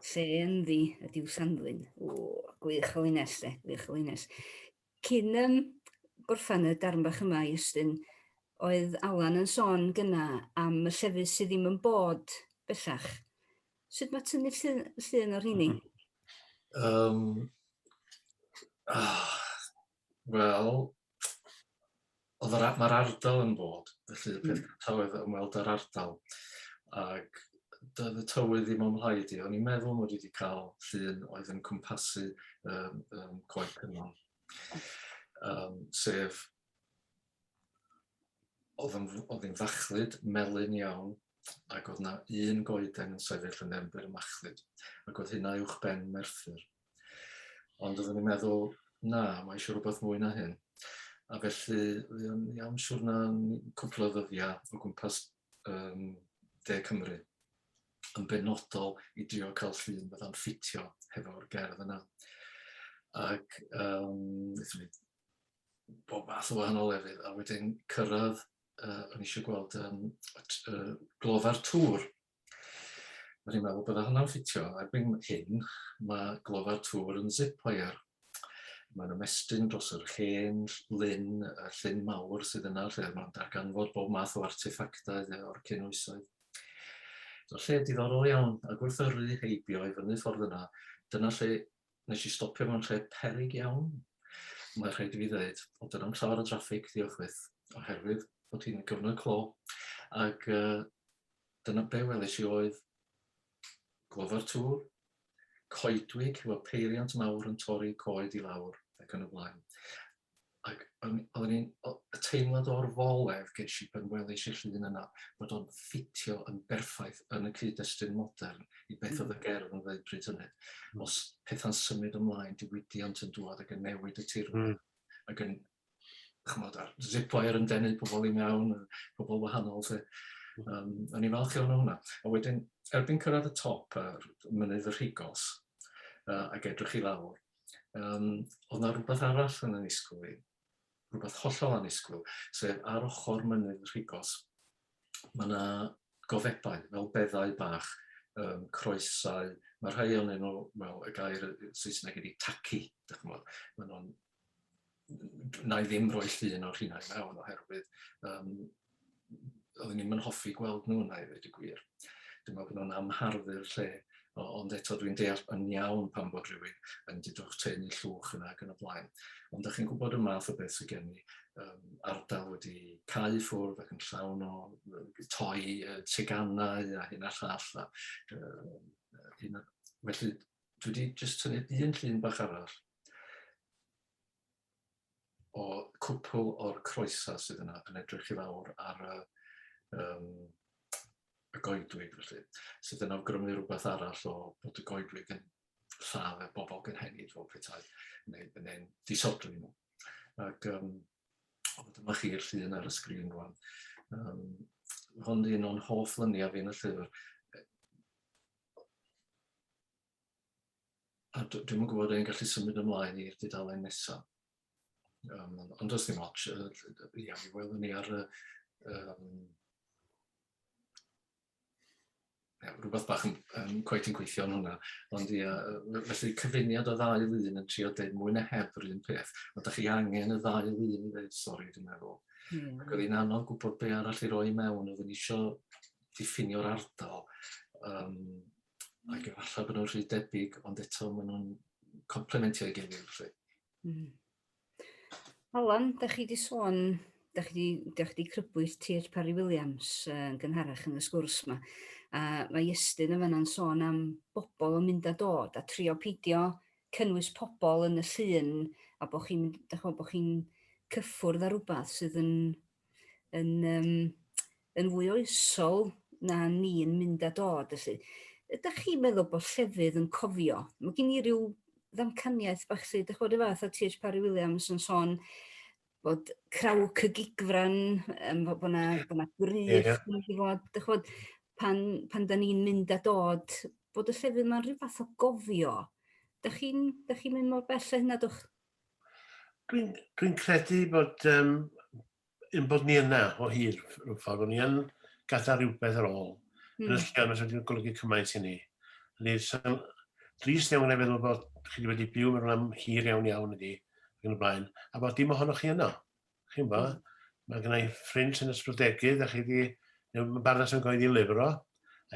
Lle ynddi ydyw Llanddwyn. O, gwych o linell, de, gwych o linell. Cyn um, gorffan y darn bach yma i Iestyn, oedd Alan yn sôn gyna am y llefydd sydd ddim yn bod bellach. Sut mae tynnu llun, llun o'r rheini? Um, oh, Wel, oedd yr, mae'r ardal yn bod, felly y peth mm. cyntaf oedd ymweld â'r ardal. Ac doedd y tywydd ddim o'm mhlaid i. O'n i'n meddwl mod i wedi cael llun oedd yn cwmpasu um, um, Coed Cynon. Um, sef, oedd yn, oedd yn fachlud, melyn iawn, ac oedd na un goeden yn sefyll yn erbyn y machlud, ac oedd hynna uwch ben Merthyr. Ond oeddwn i'n meddwl, na, mae eisiau rhywbeth mwy na hyn. A felly, fuon ni am siwrna cwpl o ddyddiau o gwmpas um, De Cymru yn benodol i drio cael llun fydda'n ffitio hefo'r gerdd yna. Ac um, wnaethon ni bob math o wahanol lefydd, a wedyn cyrraedd, uh, o'n i eisiau gweld um, uh, glofa'r tŵr. O'n i'n meddwl bydde hwnna'n ffitio. Erbyn hyn, mae glofa'r tŵr yn zip wire. Mae'n ymestyn dros yr hen lyn, y llyn mawr sydd yna, lle mae'n darganfod bob math o arteffactau o'r cyn oesoedd. So, lle diddorol iawn, ac wrth yrru heibio i fyny ffordd yna, dyna lle nes i stopio mewn lle peryg iawn. Mae rhaid i fi ddweud, ond dyna'n llawer o draffig, diolch fyth, oherwydd bod hi'n gyfnod clo. Ac uh, dyna be welis i oedd glofa'r tŵr, Coedwig efo peiriant mawr yn torri coed i lawr ac yn y blaen. Ac oedden ni'n, y teimlad o'r foledd ges i pan welis i'r llun yna, bod o'n ffitio yn berffaith yn y cyd-destun modern i beth oedd y gerdd yn dweud pryd hynny. Os pethau'n symud ymlaen, diwydiant yn dŵad ac yn newid y tirwedd, ac yn, chymod, a'r zipwire yn denu pobl i mewn, pobl wahanol, lle. O'n i'n falch iawn o hwnna. A wedyn, erbyn cyrraedd y top, mynydd y Rhigos, ac edrych i lawr, oedd 'na rhywbeth arall yn annisgwyl i, rhywbeth hollol annisgwyl, sef ar ochr mynydd Rhigos, mae yna gofebau, fel beddau bach, croesau, mae rhai ohonyn nhw, wel, y gair Saesneg ydy tacky, dych chimod, maen nhw'n, na i ddim rhoi llun o'r rheina i mewn oherwydd oeddwn i'm yn hoffi gweld nhw yna i ddweud y gwir. Dwi'n meddwl bod nhw'n amharddu'r lle, ond eto dwi'n deall yn iawn pam bod rhywun yn dudwch tynnu llwch yna ac yn y blaen. Ond dach chi'n gwybod y math o beth sydd gen i, ardal wedi cau ffwrdd ac yn llawn o toi, teganau a hyn a llall. A, hyn a, felly dwi wedi jyst tynnu un llun bach arall o cwpl o'r croesau sydd yna yn edrych i lawr ar y, um, y goedwig, felly, sydd yn awgrymu rhywbeth arall o bod y goedwig yn lladd y bobl gynhenid fel petai, neu, neu'n disodli nhw. Ac um, dyma chi'r llun ar y sgrin rwan. Hwn un o'n hoff luniau fi yn y llyfr. A dwi'm yn gwybod ein gallu symud ymlaen i'r dudalen nesaf. Ond does dim ots, ia, mi welwn ni ar y... Um, ia, rhywbeth bach yn, cweit yn gweithio yn hwnna. Ond ia, felly cyfuniad o ddau lun yn trio deud mwy na heb yr un peth. Ond da chi angen y ddau lun i ddeud stori, dwi'n meddwl. Ac oedd hi'n anodd gwybod be arall i roi mewn. Oedden ni isio diffinio'r ardal. Ac efallai bod nhw'n rhy debyg, ond eto maen nhw'n complementio ei gilydd. Felly. Alan, da chi wedi sôn, da chi wedi crybwyll T.H. Parry Williams yn gynharach yn y sgwrs yma, a mae Iestyn yn fanna'n sôn am bobl yn mynd a dod a trio peidio cynnwys pobl yn y llun a bod chi'n, bod chi'n cyffwrdd ar rhywbeth sydd yn yn, um, yn fwy oesol na ni'n mynd a dod. Felly. Ydych chi'n meddwl bod llefydd yn cofio? Mae gen i ryw ddamcaniaeth bach sydd, ydych chi'n fath o T.H. Parry Williams yn sôn bod crawc y gigfran, um, bod yna bod na gryf yeah, yeah. i fod, dych chi'n pan, pan da ni'n mynd a dod, bod y llefydd ma'n rhyw fath o gofio. Dych chi'n chi mynd mor bell â hynna, dwch? Dwi'n dwi credu bod, un bod ni yna o hyd, rhyw ffordd, bod ni yn gadael rhywbeth ar ôl. Yn y lle yma sydd wedi golygu cymaint i ni. Ni sy'n drist iawn i feddwl bod chi wedi byw mewn am hir iawn iawn ydi, ac yn y blaen, a bod dim ohonoch chi yno. Chi'n gwybod? Mae gen i ffrind sy'n ysbrydegydd a chi wedi, mae bardas yn goeddi lyfr o,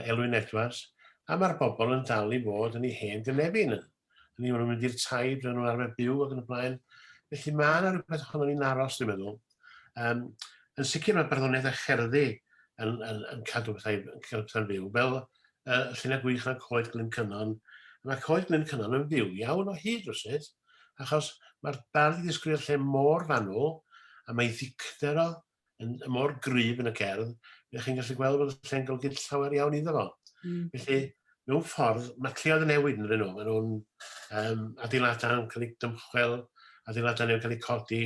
Elwyn Edwards, a mae'r bobl yn dal i fod yn ei hen gynefin. Hynny yw, maen nhw'n mynd i'r tai ble nhw'n arfer byw ac yn y blaen. Felly mae yna rhywbeth ohono ni'n aros, dwi'n meddwl. Um, yn sicr mae barddoniaeth a cherddi yn, yn, yn cadw pethau, yn cadw pethau'n fyw, fel uh, lluniau gwych yna Coed Glyn Cynon. Mae Coed Glyn Cynon yn fyw iawn o hyd rywsut, achos mae'r bardd wedi disgrifio'r lle mor fanwl, a mae ddicter o yn, mor gryf yn y cerdd, fe chi'n gallu gweld bod y lle'n golygu llawer iawn iddo fo. Felly, mewn ffordd, mae lleoedd yn newid yn nhw. Maen nhw'n adeiladau yn cael eu dymchwel, adeiladau newydd cael eu codi,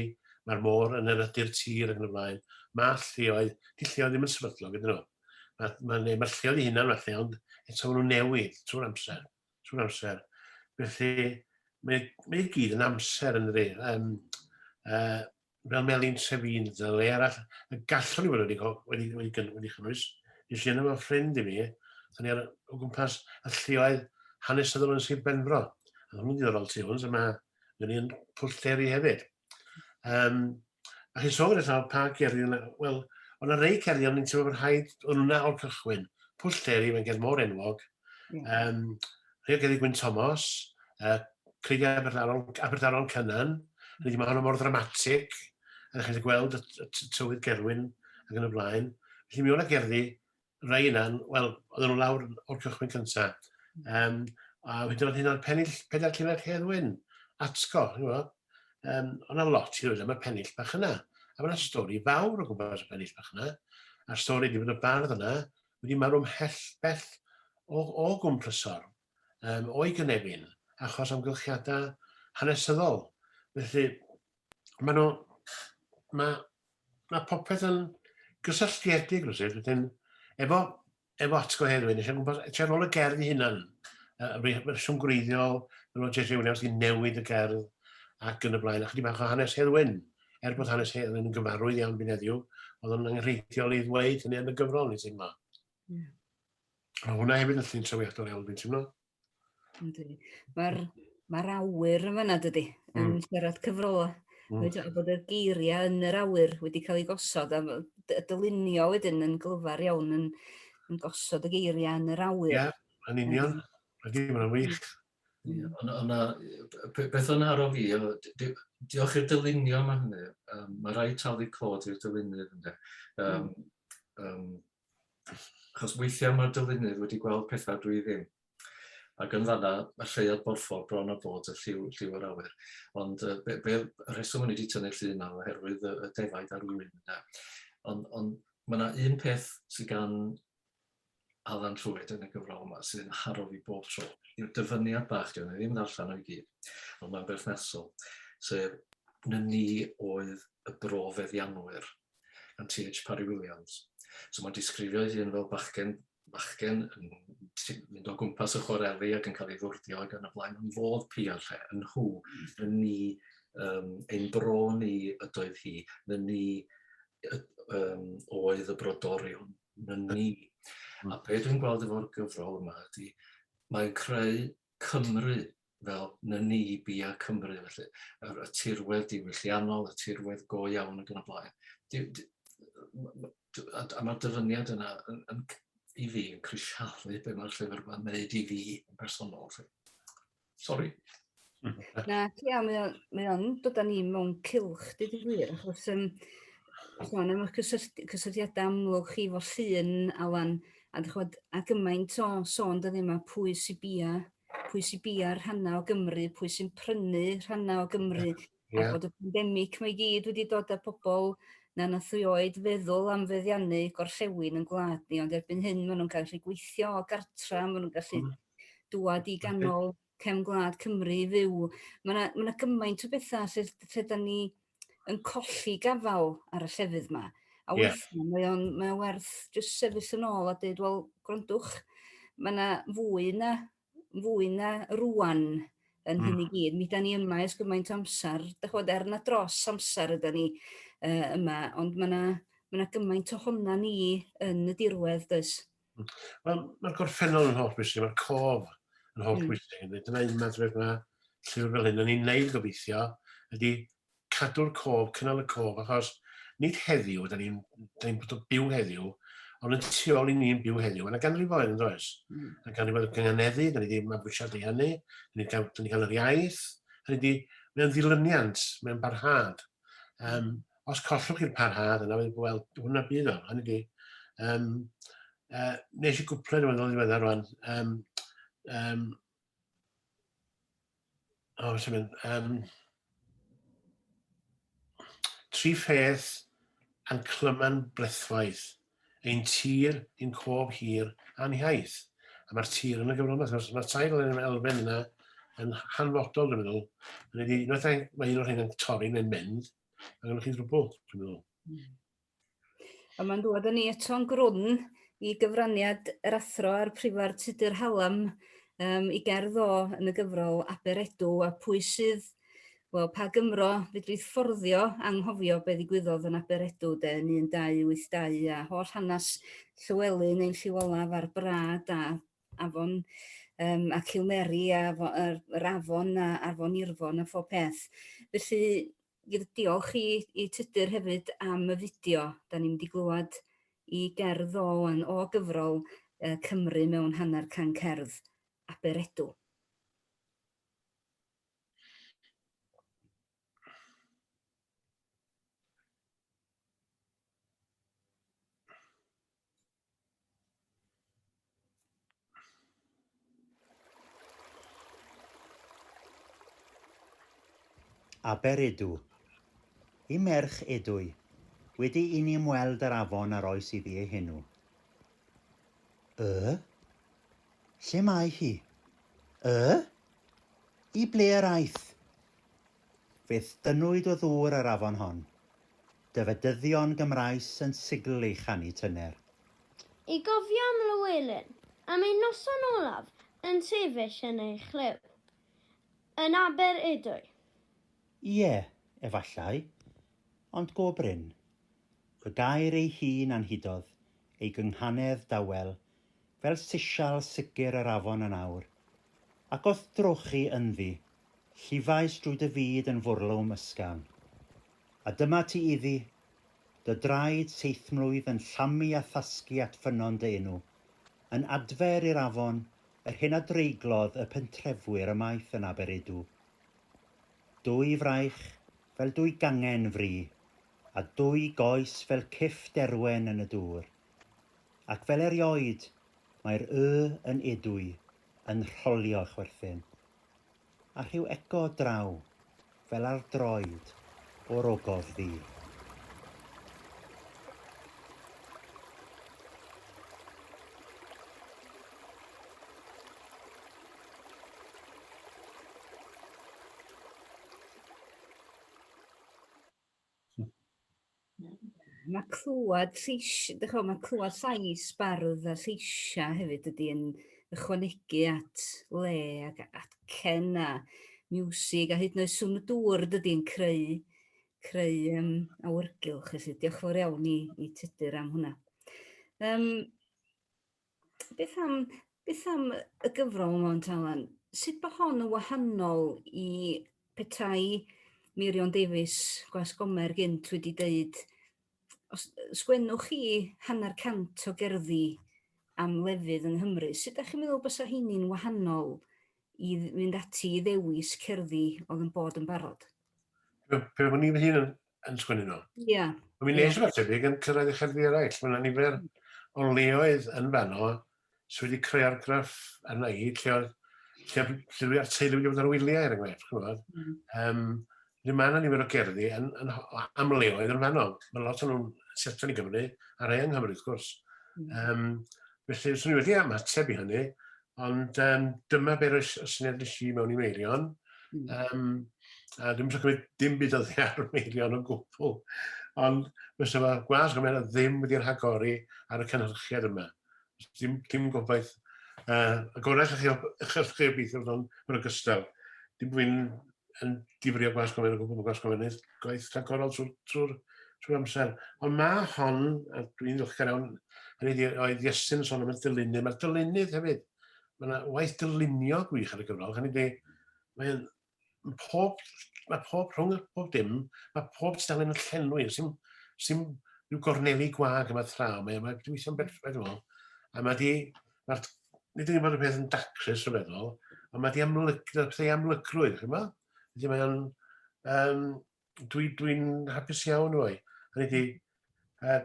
mae'r môr yn erydu'r tir ac yn y blaen. Mae lleoedd, di lleoedd ddim yn sefydlog ydyn nhw. Mae, mae, mae lleoedd eu hunan falle, ond eto maen nhw'n newid trwy'r amser. Trwy'r amser. Felly, mae, mae i gyd yn amser yn dydi. Um, fel Melin Trefin, dyna le arall y gallwn i fod wedi, wedi, wedi, wedi chynnwys. Nes i yna efo ffrind i mi, dyn ni ar, o gwmpas y lleoedd hanesyddol yn Sir Benfro. A hwnnw'n ddiddorol tu hwnt, a mae dyn ni yn Pwllderi hefyd. Um, a chi'n sôn gyda llaw pa gerddi yna, wel, o'na rei cerddi ond ni'n teimlo bod rhaid, o'n hwnna o'r cychwyn. Pwllderi, mae'n gerdd mor enwog. Yeah. Rhai o gerddi Gwyn Thomas, Creigiau Aberdaron, Aberdaron Cynan, hynny yw, mae hwnna mor ddramatig, a chi'n gallu gweld y, y, y tywydd gerwin ac yn y blaen. Felly mi o'na gerddi, rai yna, wel, oedden nhw lawr o'r cychwyn cyntaf. A hyd yn oed hyn o'r pennill, pedair llinell Hedd Wyn, atgo, ti'n gwybod. Um, O'na lot i ddweud am y pennill bach yna. A mae yna stori fawr o gwmpas y pennill bach yna. A'r stori ydy bod y bardd yna wedi marw ymhell bell o, o Gwm Prysor, um, o'i gynefin, achos amgylchiadau hanesyddol. Felly, mae nhw, mae, mae popeth yn gysylltiedig rhywsut, wedyn, efo, efo atgo heddiw, nes i'n gwybod, eto ar ôl y gerdd ei hunan, y fersiwn gwreiddiol, yn ôl J.J. Williams i newid y gerdd ac yn y blaen, a chydig bach o hanes Hedd Wyn, er bod hanes Hedd Wyn yn gyfarwydd iawn fi'n heddiw, oedd o'n angenrheidiol i ddweud hynny yn y gyfrol, ni'n teimlo. Yeah. Mae hwnna hefyd yn llun trawiadol iawn, dwi'n teimlo. Yndi. Mae'r mae'r awyr yn fanna, dydy, yn siarad cyfrola. Wedi bod y geiriau yn yr awyr wedi cael ei gosod, a y dylunio wedyn yn glyfar iawn yn, yn gosod y geiriau yn yr awyr. Ie, yeah, yn union. Ydy, mae'n wych. Yeah, ond beth o'n haro fi, diolch i'r dylunio yma hynny, um, mae rhaid talu cod i'r dylunydd, ynddo. Um, um, Achos weithiau mae'r dylunydd wedi gweld pethau dwi ddim. Ac yn fanna, mae lleuad borffor bron â bod y lliw, lliw yr awyr. Ond uh, be, be, y rheswm o'n i wedi tynnu llun yna oherwydd y, y defaid a'r ŵyn yna. Ond, ond mae yna un peth sydd gan Alan Llwyd yn y gyfrol yma sydd yn haro fi bob tro. Yw'r dyfyniad bach, diolch, ddim yn darllen o'i gyd, ond mae'n berthnasol, sef na ni oedd y bro feddianwyr gan T.H. Parry Williams. So mae'n disgrifio ei hun fel bachgen, bachgen yn mynd o gwmpas y chwareli ac yn cael ei ddwrdio ac yn y blaen, yn fodd pia'r lle, yn nhw, yn ni, um, ein bro ni ydoedd hi, na ni um, oedd y brodorion, na ni. A be dwi'n gweld efo'r gyfrol yma ydy, mae'n creu Cymru fel na ni bia Cymru felly, yr, y tirwedd diwylliannol, y tirwedd go iawn ac yn y blaen. Di, di, a, a mae'r dyfyniad yna yn, yn, i fi yn crisialu be mae'r llyfr yma'n wneud i fi yn bersonol. Felly. Sorry. Na, ia, mae o'n, mae o'n dod â ni mewn cylch, dweud y gwir, achos um, sôn am y cysylltiadau amlwg chi fo llun, Alan, a, chwbod, a gymaint o sôn dyddiau yma pwy sy'n bia pwy sy'n bia'r rhannau o Gymru, pwy sy'n prynu rhannau o Gymru, yeah. a bod y pandemig mae i gyd wedi dod â pobl na nath oed feddwl am feddiannu gorllewin yn gwlad ni, ond erbyn hyn maen nhw'n gallu gweithio o gartra, maen nhw'n gallu dŵad i ganol cefn gwlad Cymru i fyw. Mae yna ma gymaint o bethau lle, lle da ni yn colli gafael ar y llefydd yma. A yeah. weithiau mae o'n, mae o'n werth jyst sefyll yn ôl a dweud, wel, gwrandwch, mae yna fwy na, fwy na rwan yn hyn i gyd. Mi da ni yma ers gymaint o amser, da chwbod, er na dros amser yda ni uh, yma, ond mae yna ma gymaint ohona ni yn y dirwedd, does? Wel, mae'r gorffennol yn holl bwysig, mae'r cof yn holl bwysig. Dyna un math o beth mae llyfr fel hyn yn ei wneud gobeithio, ydy cadw'r cof, cynnal y cof, achos nid heddiw, da ni'n ni byw heddiw, ond yn tu ôl i ni'n byw heddiw. Mae yna ganrifoedd yn does? Mm. ganrifoedd o gynganeddu, da ni wedi mabwysiadu hynny, da ni'n cael, da ni cael yr iaith, hynny di, mae'n ddilyniant, mae'n barhad. Um, os collwch chi'r parhad yna, wel, hwnna bydd o, hynny di. Um, uh, nes i gwpled yn weddol ddiweddar rwan. Um, um, o, oh, mynd, um, tri pheth a'n clyman blethwaith, ein tir, ein cof hir a'n hiaith. A mae'r tir yn y gyfrol yma, mae'r tair elfen yna yn hanfodol, dwi'n meddwl. Hynny ydi, unwaith mae un o'r rhain yn torri neu'n mynd, mae gennych chi drwbl, dwi'n meddwl. A mae'n dod â ni eto'n grwn i gyfraniad yr athro a'r prifardd Tudur Hallam um, i gerdd o yn y gyfrol Aberedw a pwy sydd, wel, pa Gymro fedrith fforddio anghofio be ddigwyddodd yn Aberedw de yn 1282 a holl hanes Llywelyn ein lliw olaf a'r brad a afon um, a Cilmeri a yr, yr afon a afon Irfon a phob peth. Felly diolch i, i Tudur hefyd am y fideo. Da ni'n mynd i glywed i gerdd o wan o gyfrol uh, Cymru mewn hanner can cerdd Aberedw. Aberedw. I merch Edwy, wedi i ni ymweld â'r afon a roes iddi ei henw. Y? Lle mae hi? Y? I ble yr aeth? Fe'th dynnwyd o ddŵr yr afon hon. Dy fedyddion Gymraes yn sigl ei chanu tyner. I gofio am Lywelyn, am ei noson olaf yn sefyll yn ei chlyw, yn Aber Edwy. Ie, efallai, ond go brin. Y gair ei hun anhudodd, ei gynghanedd dawel, fel sisial sicr yr afon yn awr. Ac o'th drochi ynddi, llifais drwy dy fyd yn fwrlwm ysgafn. A dyma ti iddi, dy draed seithmlwydd yn llamu a thasgu at ffynnon dy enw, yn adfer i'r afon yr hyn a dreiglodd y pentrefwyr ymaith yn Aberedw. Dwy fraich fel dwy gangen fri, a dwy goes fel cyff derwen yn y dŵr. Ac fel erioed, mae'r y yn edwy yn rholio chwerthin. A rhyw eco draw, fel ar droed, o'r ogof ddu. Mae clywed lleis, dych chi'bod, mae clywed llais bardd a lleisiau hefyd ydy yn ychwanegu at le ac acen a miwsig a hyd yn oed sŵn y dŵr dydy yn creu, creu um, awyrgylch. Felly diolch fawr iawn i, i Tudur am hwnna. Um, Beth am, beth am y gyfrol yma yn Talan? Sut bod hon yn wahanol i petai Meirion Davies, Gwas Gomer gynt wedi deud, os sgwennwch chi hanner cant o gerddi am lefydd yng Nghymru, sut ydych chi'n meddwl bysa heini'n wahanol i fynd ati i ddewis cerddi oedd yn bod yn barod? Pe o'n i'n hun yn, yn sgwennu nhw. Ie. Yeah. Mae'n yeah. neis rhywbeth tebyg yn cyrraedd y cherddi eraill. Mae yna nifer o leoedd yn fanno sydd wedi creu argraff arna i, lle oedd lle, lle dwi a'r teulu wedi bod ar wyliau, er enghraifft, ch'mod. Mm. Um, mae yna nifer o gerddi yn, yn, am leoedd yn fanno. Mae lot o'n nhw'n setio i Gymru, a rhai yng Nghymru, wrth gwrs. Mm. Um, felly, swn i wedi ymateb i hynny, ond um, dyma be roes y syniad nes i mewn i Meirion. Mm. Um, a dwi'n eisiau cymryd dim byd oddi ar Meirion o gwbl. Ond fysa fo gwas Gomer ddim wedi rhagori ar y cynhyrchiad yma. Dim, dim gobaith. Uh, y gorau chi, chi chi obeithio fod o'n bod ogystal. Dim bod fi'n yn difrio gwas Gomer o gwbl, mae gwas Gomer yn gwaith rhagorol trwy'r trwy, trwy amser. Ond mae hon, a dwi'n ddiolchgar iawn, hynny ydi, oedd Iestyn yn sôn am y dylunydd, mae'r dylunydd hefyd, mae yna waith dylunio gwych ar y gyfrol, hynny ydi, mae'n pob, mae pob rhwng pob dim, mae pob tudalen yn llenwi, sy'n sy'n rhyw gorneli gwag yma thraw, mae mae wedi weithio'n berffaith, dwi'n meddwl. A mae di, mae'r, nid yw'n bod y peth yn dacrus, rwy'n meddwl, ond mae di amlyg, pethau amlygrwydd, chi'n meddwl? Felly mae o'n, um, dwi'n dwi, hapus iawn o'i. Hynny di, uh,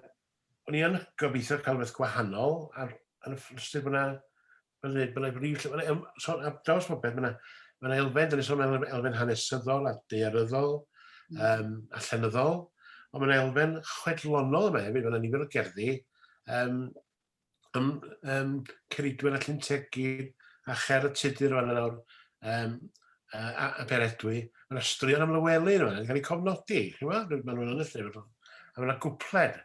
o'n i yn gobeithio cael rhywbeth gwahanol, ar, yn y ystyr bod yna, fel dweud, bod yna brif, so, ar draws popeth, mae yna ma elfen, dyn ni sôn am elfen hanesyddol a daearyddol um, a llenyddol, ond mae yna elfen chwedlonol yma hefyd, mae yna nifer o gerddi um, am um, Ceridwen a Llyn Tegid a Cher y Tudur fan nawr, um, a, a Beredwy. Mae yna straeon am Lywelyn yma, yn cael eu cofnodi, chi'n gwybod? Mae nhw'n yn y llyfr. A mae yna gwpled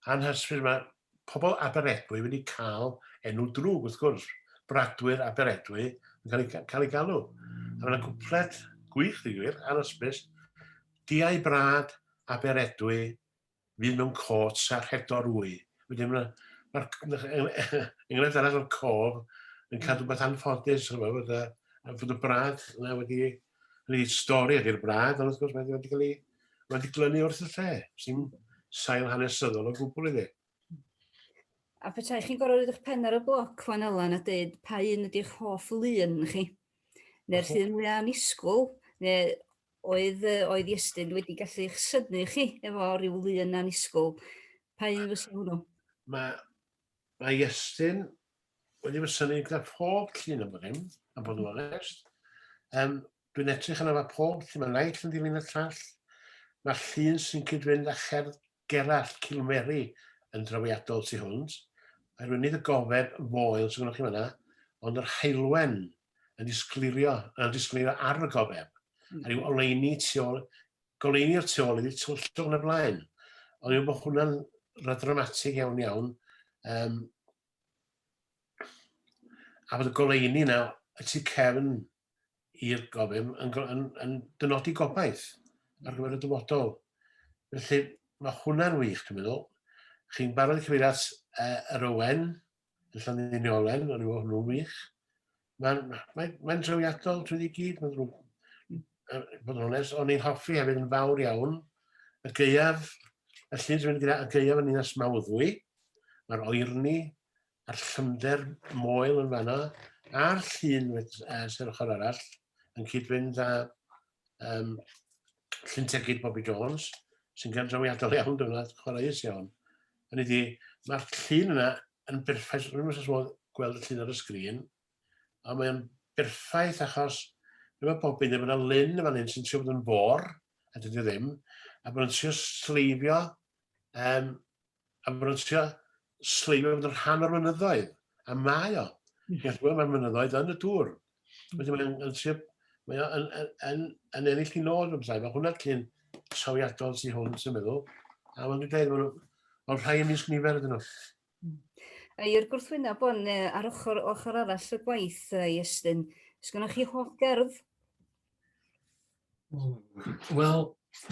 anhysbys, mae pobl Aberedwy wedi cael enw drwg, wrth gwrs. Bradwyr Aberedwy yn cael ei, cael ei galw. A mae yna gwpled gwych, ddi gwir, anhysbys. Diau brad Aberedwy fydd mewn cot a rhedor wy. Wedyn mae'r ma enghraifft arall o'r cof yn cadw beth anffodus, fod, y, fod y brad yna wedi, wedi stori ydy'r brad, ond wrth gwrs mae wedi cael ei wedi glynu wrth y lle, sy'n sail hanesyddol o gwbl iddi. A petai chi'n gorfod rhoi eich pen ar y bloc fan Elan a dweud pa un ydy'ch hoff lun chi? Neu'r llun mwyaf annisgwyl, neu oedd, oedd Iestyn wedi gallu eich synnu chi efo rhyw lun annisgwyl. Pa un fysa hwnnw? Mae, mae Iestyn wedi fy synnu gyda phob llun am bod ddim, am bod yn onest. Um, Dwi'n edrych arno fo pob lle mae naill yn dilyn y llall. Mae'r llun sy'n cyd-fynd â cherdd Gerallt Cilmeri yn drawiadol tu hwnt. Oherwydd nid y gofeb foel sydd gennych chi fan'na, ond yr heulwen yn disgleirio, yn disgleirio ar y gofeb. A rhyw oleuni tu ôl, goleuni'r tu ôl iddi, tywyllwch yn y blaen. Ond yw bod hwnna'n rhadramatig iawn iawn. Um, a bod y goleuni yna y tu cefn i'r gofyn yn, yn, yn dynodi gobaith ar gyfer y dyfodol. Felly mae hwnna'n wych, dwi'n meddwl. Chi'n barod i cyfeirio at uh, yr Owen, yn Llanddeuniolen, o'n i'n hwnnw'n wych. Mae'n mae, mae drawiadol trwy i gyd, mae'n ddrwg. Bod yn onest, o'n i'n hoffi hefyd yn fawr iawn y gaeaf, y llun sy'n mynd gyda y gaeaf yn Ninas Mawddwy, mae'r oerni a'r llymder moel yn fanno, a'r llun uh, sy'r ochr arall, yn cyd-fynd â um, llun tegid Bobby Jones, sy'n drawiadol iawn, dwi'n meddwl, chwaraeus iawn. Hynny ydi, mae'r llun yna yn berffaith, rwy'n meddwl modd gweld y llun ar y sgrin, ond mae'n berffaith achos mae Bobby'n dweud bod yna lyn yn fan hyn sy'n trio bod yn fôr, a dydy o ddim, a bod yn trio sleifio um, a maen nhw'n trio sleifio fod yn rhan o'r mynyddoedd, a mae o. Ti'n gallu gweld mae'r mynyddoedd yn y dŵr. Felly mae'n yn trio, mae o yn, yn, yn, yn ennill i nôl yn bethau. Mae hwnna'n llun trawiadol tu hwnt, sy'n meddwl. A mae'n dweud, maen nhw, ond rhai ymysg nifer ydyn nhw. A i'r gwrthwyneb o'n ar ochr, ochr arall y gwaith, Iestyn, sgynnoch chi hoff gerdd? Wel,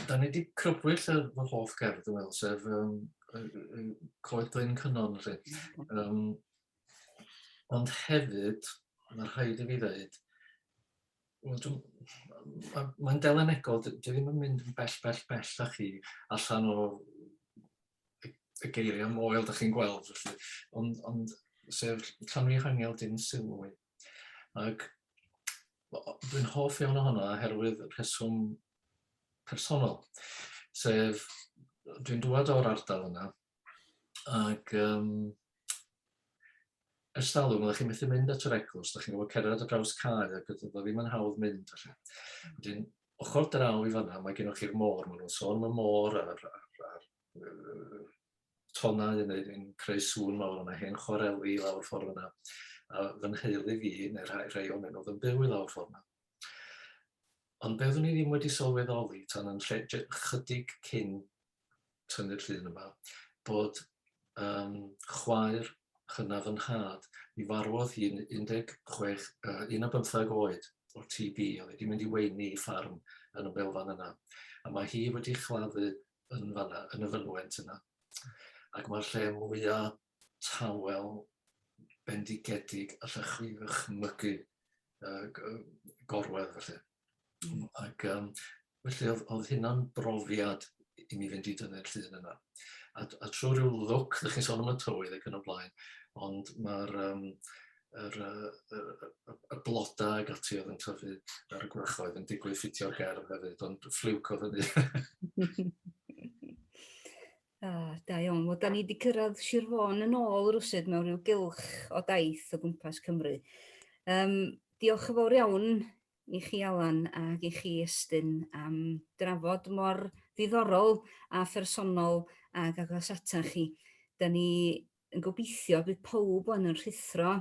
da ni wedi crybwyll y fy hoff gerdd, dwi'n meddwl, sef um, Coed Glyn Cynon, felly. Um, ond hefyd, mae rhaid i fi ddeud, wel, mae'n ma delenegol, dwi ddim yn mynd yn bell, bell, bell â chi allan o y, y geiriau moel da chi'n gweld, felly. Ond, ond sef Llanfihangel dim sylwi. Ac dwi'n hoff iawn ohono oherwydd rheswm personol, sef dwi'n dŵad o'r ardal yna ac um, ers talwm oeddech chi'n methu mynd at yr eglwys, da chi'n gwybod cerdded ar draws cae ac oedd o ddim yn hawdd mynd. Felly. Wedyn, ochr draw i fanna, mae gennych chi'r môr, maen nhw'n sôn am y môr a'r, ar, ar, tonnau yn, yn creu sŵn mawr yna, hen chwareli i lawr ffordd yna. A fy nheulu fi, neu rhai, rhai o'n nhw, oedd yn byw i lawr ffordd yna. Ond be oeddwn i ddim wedi sylweddoli tan yn lle, chydig cyn tynnu'r llun yma, bod um, chwaer hynaf yn nhad, mi farwodd hi'n 16, uh, 15 oed o'r TB, oedd wedi mynd i weini i ffarm yn ymyl fan yna. A mae hi wedi chladdu yn fanna, yn y fynwent yna. Ac mae'r lle mwya tawel, bendigedig, allech chi ddychmygu uh, gorwedd felly. Mm. Ac um, felly oedd, oedd hynna'n brofiad i mi fynd i dynnu'r llun yna. A, a trwy rhyw lwc, ddech chi'n sôn am y tywydd ac yn y blaen, ond mae'r um, yr, y, y, y blodau ag ati oedd yn tyfu ar y gwrychoedd yn digwydd ffitio'r gerdd hefyd, ond ffliwc oedd hynny. Ah, da iawn. Wel, da ni wedi cyrraedd Sir Fôn yn ôl rwsyd mewn rhyw gylch o daith o gwmpas Cymru. Um, diolch yn fawr iawn i chi Alan ac i chi Estyn am drafod mor ddiddorol a phersonol ag agos ata chi. Da ni yn gobeithio bydd pawb wan yn rhuthro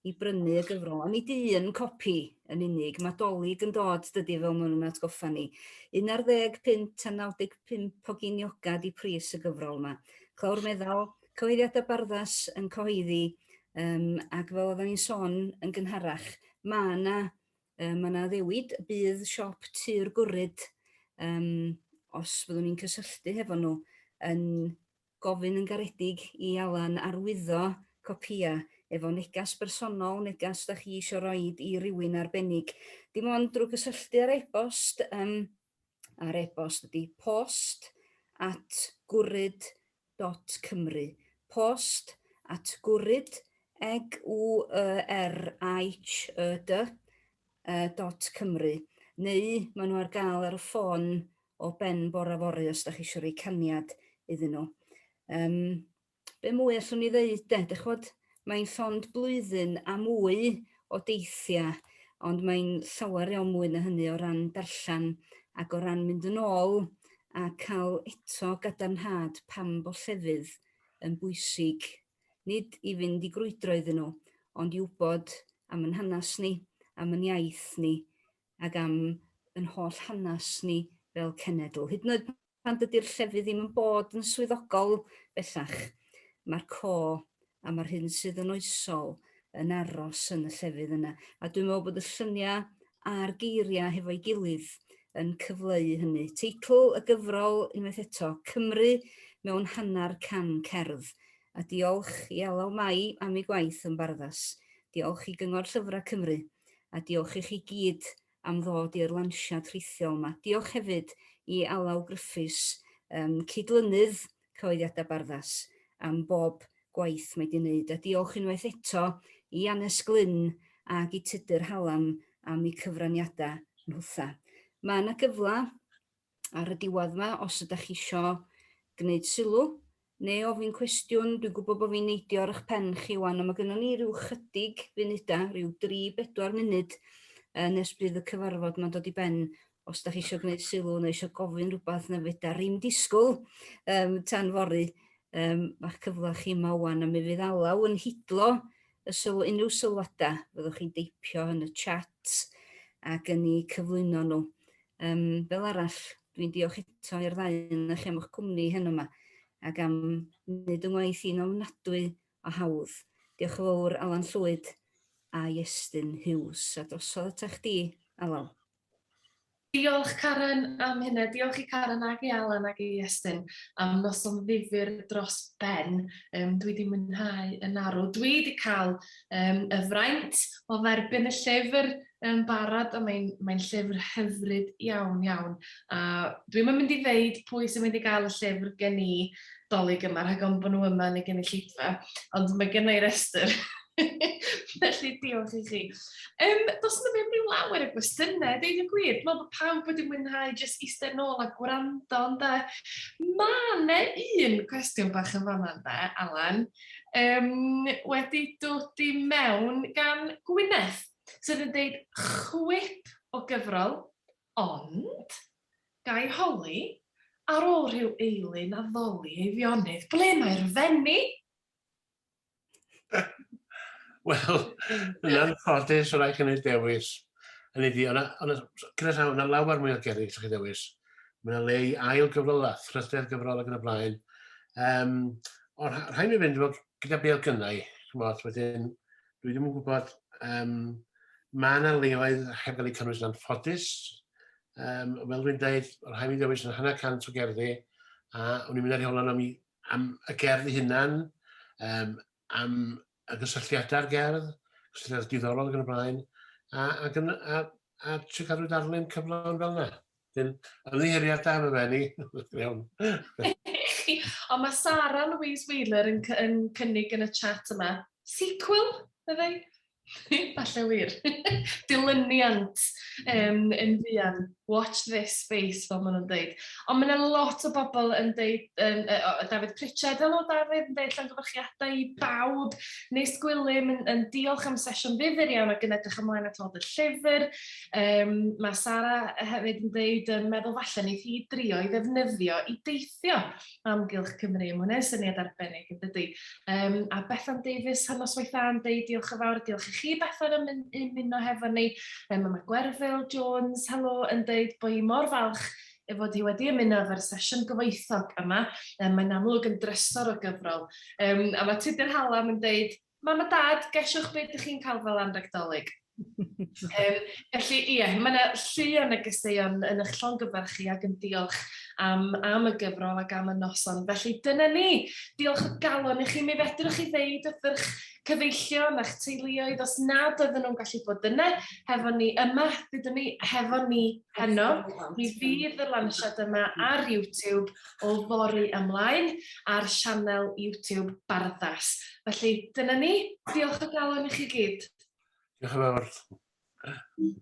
i brynu y gyfrol. Ond nid un copi yn unig, mae Dolig yn dod, dydy, fel maen nhw'n atgoffa ni. 11 punt a 95 o ginioga di pris y gyfrol yma. Clawr Meddal, Cyhoeddiadau Barddas yn cyhoeddi, um, ac fel oedden ni'n sôn yn gynharach, mae yna um, mae yna addewid bydd siop Tŷ'r Gwryd, um, os fyddwn ni'n cysylltu hefo nhw, yn gofyn yn garedig i Alan arwyddo copïau efo negas bersonol, negas da chi eisiau roid i rywun arbennig. Dim ond drwy gysylltu ar e-bost, um, ar e-bost ydy post at gwryd dot cymru. Post at gwryd, eg u y r h y d, dot cymru. Neu maen nhw ar gael ar y ffôn o ben bora fory os da chi eisiau rhoi caniad iddyn nhw. Um, be mwy allwn ni ddeud de? Dych ch'mod, mae'n llond blwyddyn a mwy o deithiau. Ond mae'n llawer iawn mwy na hynny o ran darllen ac o ran mynd yn ôl a cael eto gadarnhad pam bo llefydd yn bwysig, nid i fynd i grwydro iddyn nhw, ond i wybod am yn hanes ni, am yn iaith ni, ac am yn holl hanes ni fel cenedl. Hyd yn oed pan dydy'r llefydd ddim yn bod yn swyddogol bellach, mae'r co a mae'r hyn sydd yn oesol yn aros yn y llefydd yna. A dwi'n meddwl bod y lluniau a'r geiriau hefo'i gilydd yn cyfleu hynny. Teitl y gyfrol, unwaith eto, Cymru mewn hanner can cerdd. A diolch i Alaw Mai am ei gwaith yn Barddas. Diolch i Gyngor Llyfrau Cymru. A diolch i chi gyd am ddod i'r lansiad rhithiol yma. Diolch hefyd i Alaw Griffiths, um, cydlynydd Cyhoeddiadau Barddas, am bob gwaith mae di wneud. A diolch unwaith eto i Annes Glyn ac i Tudur Hallam am eu cyfraniadau nhwtha. Mae yna gyfle ar y diwedd yma os ydych chi isio gwneud sylw neu ofyn cwestiwn. Dwi'n gwybod bod fi'n neidio ar eich pen chi wan, ond mae gynnon ni ryw chydig funudau, rhyw 3-4 munud uh, nes bydd y cyfarfod ma'n dod i ben. Os da chi eisiau gwneud sylw neu eisiau gofyn rhywbeth neu fedra ddim disgwyl um, tan fory, um, mae'ch cyfle chi yma wan a mi fydd Alaw yn hidlo y sylw, unrhyw sylwadau fyddwch chi'n deipio yn y chat ac yn eu cyflwyno nhw. Um, fel arall, dwi'n diolch eto i'r ddau yn chi am eich cwmni heno yma ac am wneud yng ngwaith i'n ofnadwy o hawdd. Diolch yn fawr Alan Llwyd a Iestyn Hughes. A drosodd ata chdi, Alaw. Diolch Karen am hynna. Diolch i Karen ag i Alan ag i Iestyn am noson ddifyr dros ben. Um, dwi wedi mwynhau yn arw. Dwi wedi cael um, y fraint o dderbyn y llyfr yn barod a mae'n mae llyfr hyfryd iawn iawn. A dwi'm yn mynd i ddeud pwy sy'n mynd i gael y llyfr gen i Dolig yma, rhag ofn bod nhw yma yn y gynulleidfa, ond mae gen i restr. Felly diolch i chi. Um, does yna ddim rhyw lawer o gwestiynau, deud y gwir. Dwi'n meddwl bod pawb wedi mwynhau jyst eistedd nôl a gwrando, ynde. Mae yna un cwestiwn bach yn fan'na, ynde, Alan, um, wedi dod i mewn gan Gwyneth, sydd yn deud chwip o gyfrol, ond, ga i holi, ar ôl rhyw eilun addoli Eifionydd, ble mae'r Fenni? Wel, yn anffodus, rhaid chi wneud dewis. Hynny ydi, o'na, o'na, gyda llaw, o'na lawer mwy o gerddi allwch chi ddewis. Mae yna le i ail gyfrol a thrydedd gyfrol ac yn y blaen. Um, ond rhaid mi fynd efo gyda be oedd gynnau, ch'mod, wedyn dwi ddim yn gwybod, um, mae yna leoedd heb gael eu cynnwys yn anffodus. Um, fel dwi'n dweud, rhaid mi ddewis yn hanner cant o gerddi, a o'n i'n mynd ar ei holan am, am y gerdd ei hunan, um, am y gysylltiadau'r gerdd, cysylltiadau diddorol ac yn y blaen, a, ac yn, a, a trio cadw darlun cyflawn fel yna. Dyn, ymddiheuriadau am y Fenni. Iawn. Ond mae Sara Louise Wheeler yn, yn cynnig yn y chat yma. Sequel, meddai? Falle wir. Dilyniant um, yn fuan. Watch this space, fel maen nhw'n dweud. Ond mae yna lot o bobl yn dweud, um, uh, David Pritchard, helo David, yn dweud llongyfarchiadau i bawb. Nes Gwilym yn, yn diolch am sesiwn ddifyr iawn ac yn edrych ymlaen at weld y llyfr. Um, mae Sara hefyd yn dweud yn meddwl falle wneith hi drio i ddefnyddio i deithio amgylch Cymru. Mae hwnna'n syniad arbennig yn dydy. Um, a Bethan Davies, noswaith dda yn deud diolch yn fawr. Diolch i chi Bethan am ymuno hefo ni. Um, mae Gwerfyl Jones, helo, yn deud bod hi mor falch ei fod hi wedi ymuno efo'r sesiwn gyfoethog yma. Um, mae'n amlwg yn drysor o gyfrol. Um, a mae Tudur Hallam yn deud, Mam a Dad, gesiwch beth ydych chi'n cael fel anrheg Dolig. um, felly, ie, mae yna llu o negeseuon yn eich llongyfarch chi ac yn diolch am, am y gyfrol ac am y noson. Felly, dyna ni. Diolch o galon i chi. Mi fedrwch chi ddeud wrth eich cyfeillion a'ch teuluoedd os nad oedden nhw'n gallu bod yna hefo ni yma, dydyn ni hefo ni heno. Mi fydd y lansiad yma ar YouTube o fory ymlaen ar sianel YouTube Barddas. Felly, dyna ni. Diolch o galon i chi gyd. Diolch yn fawr.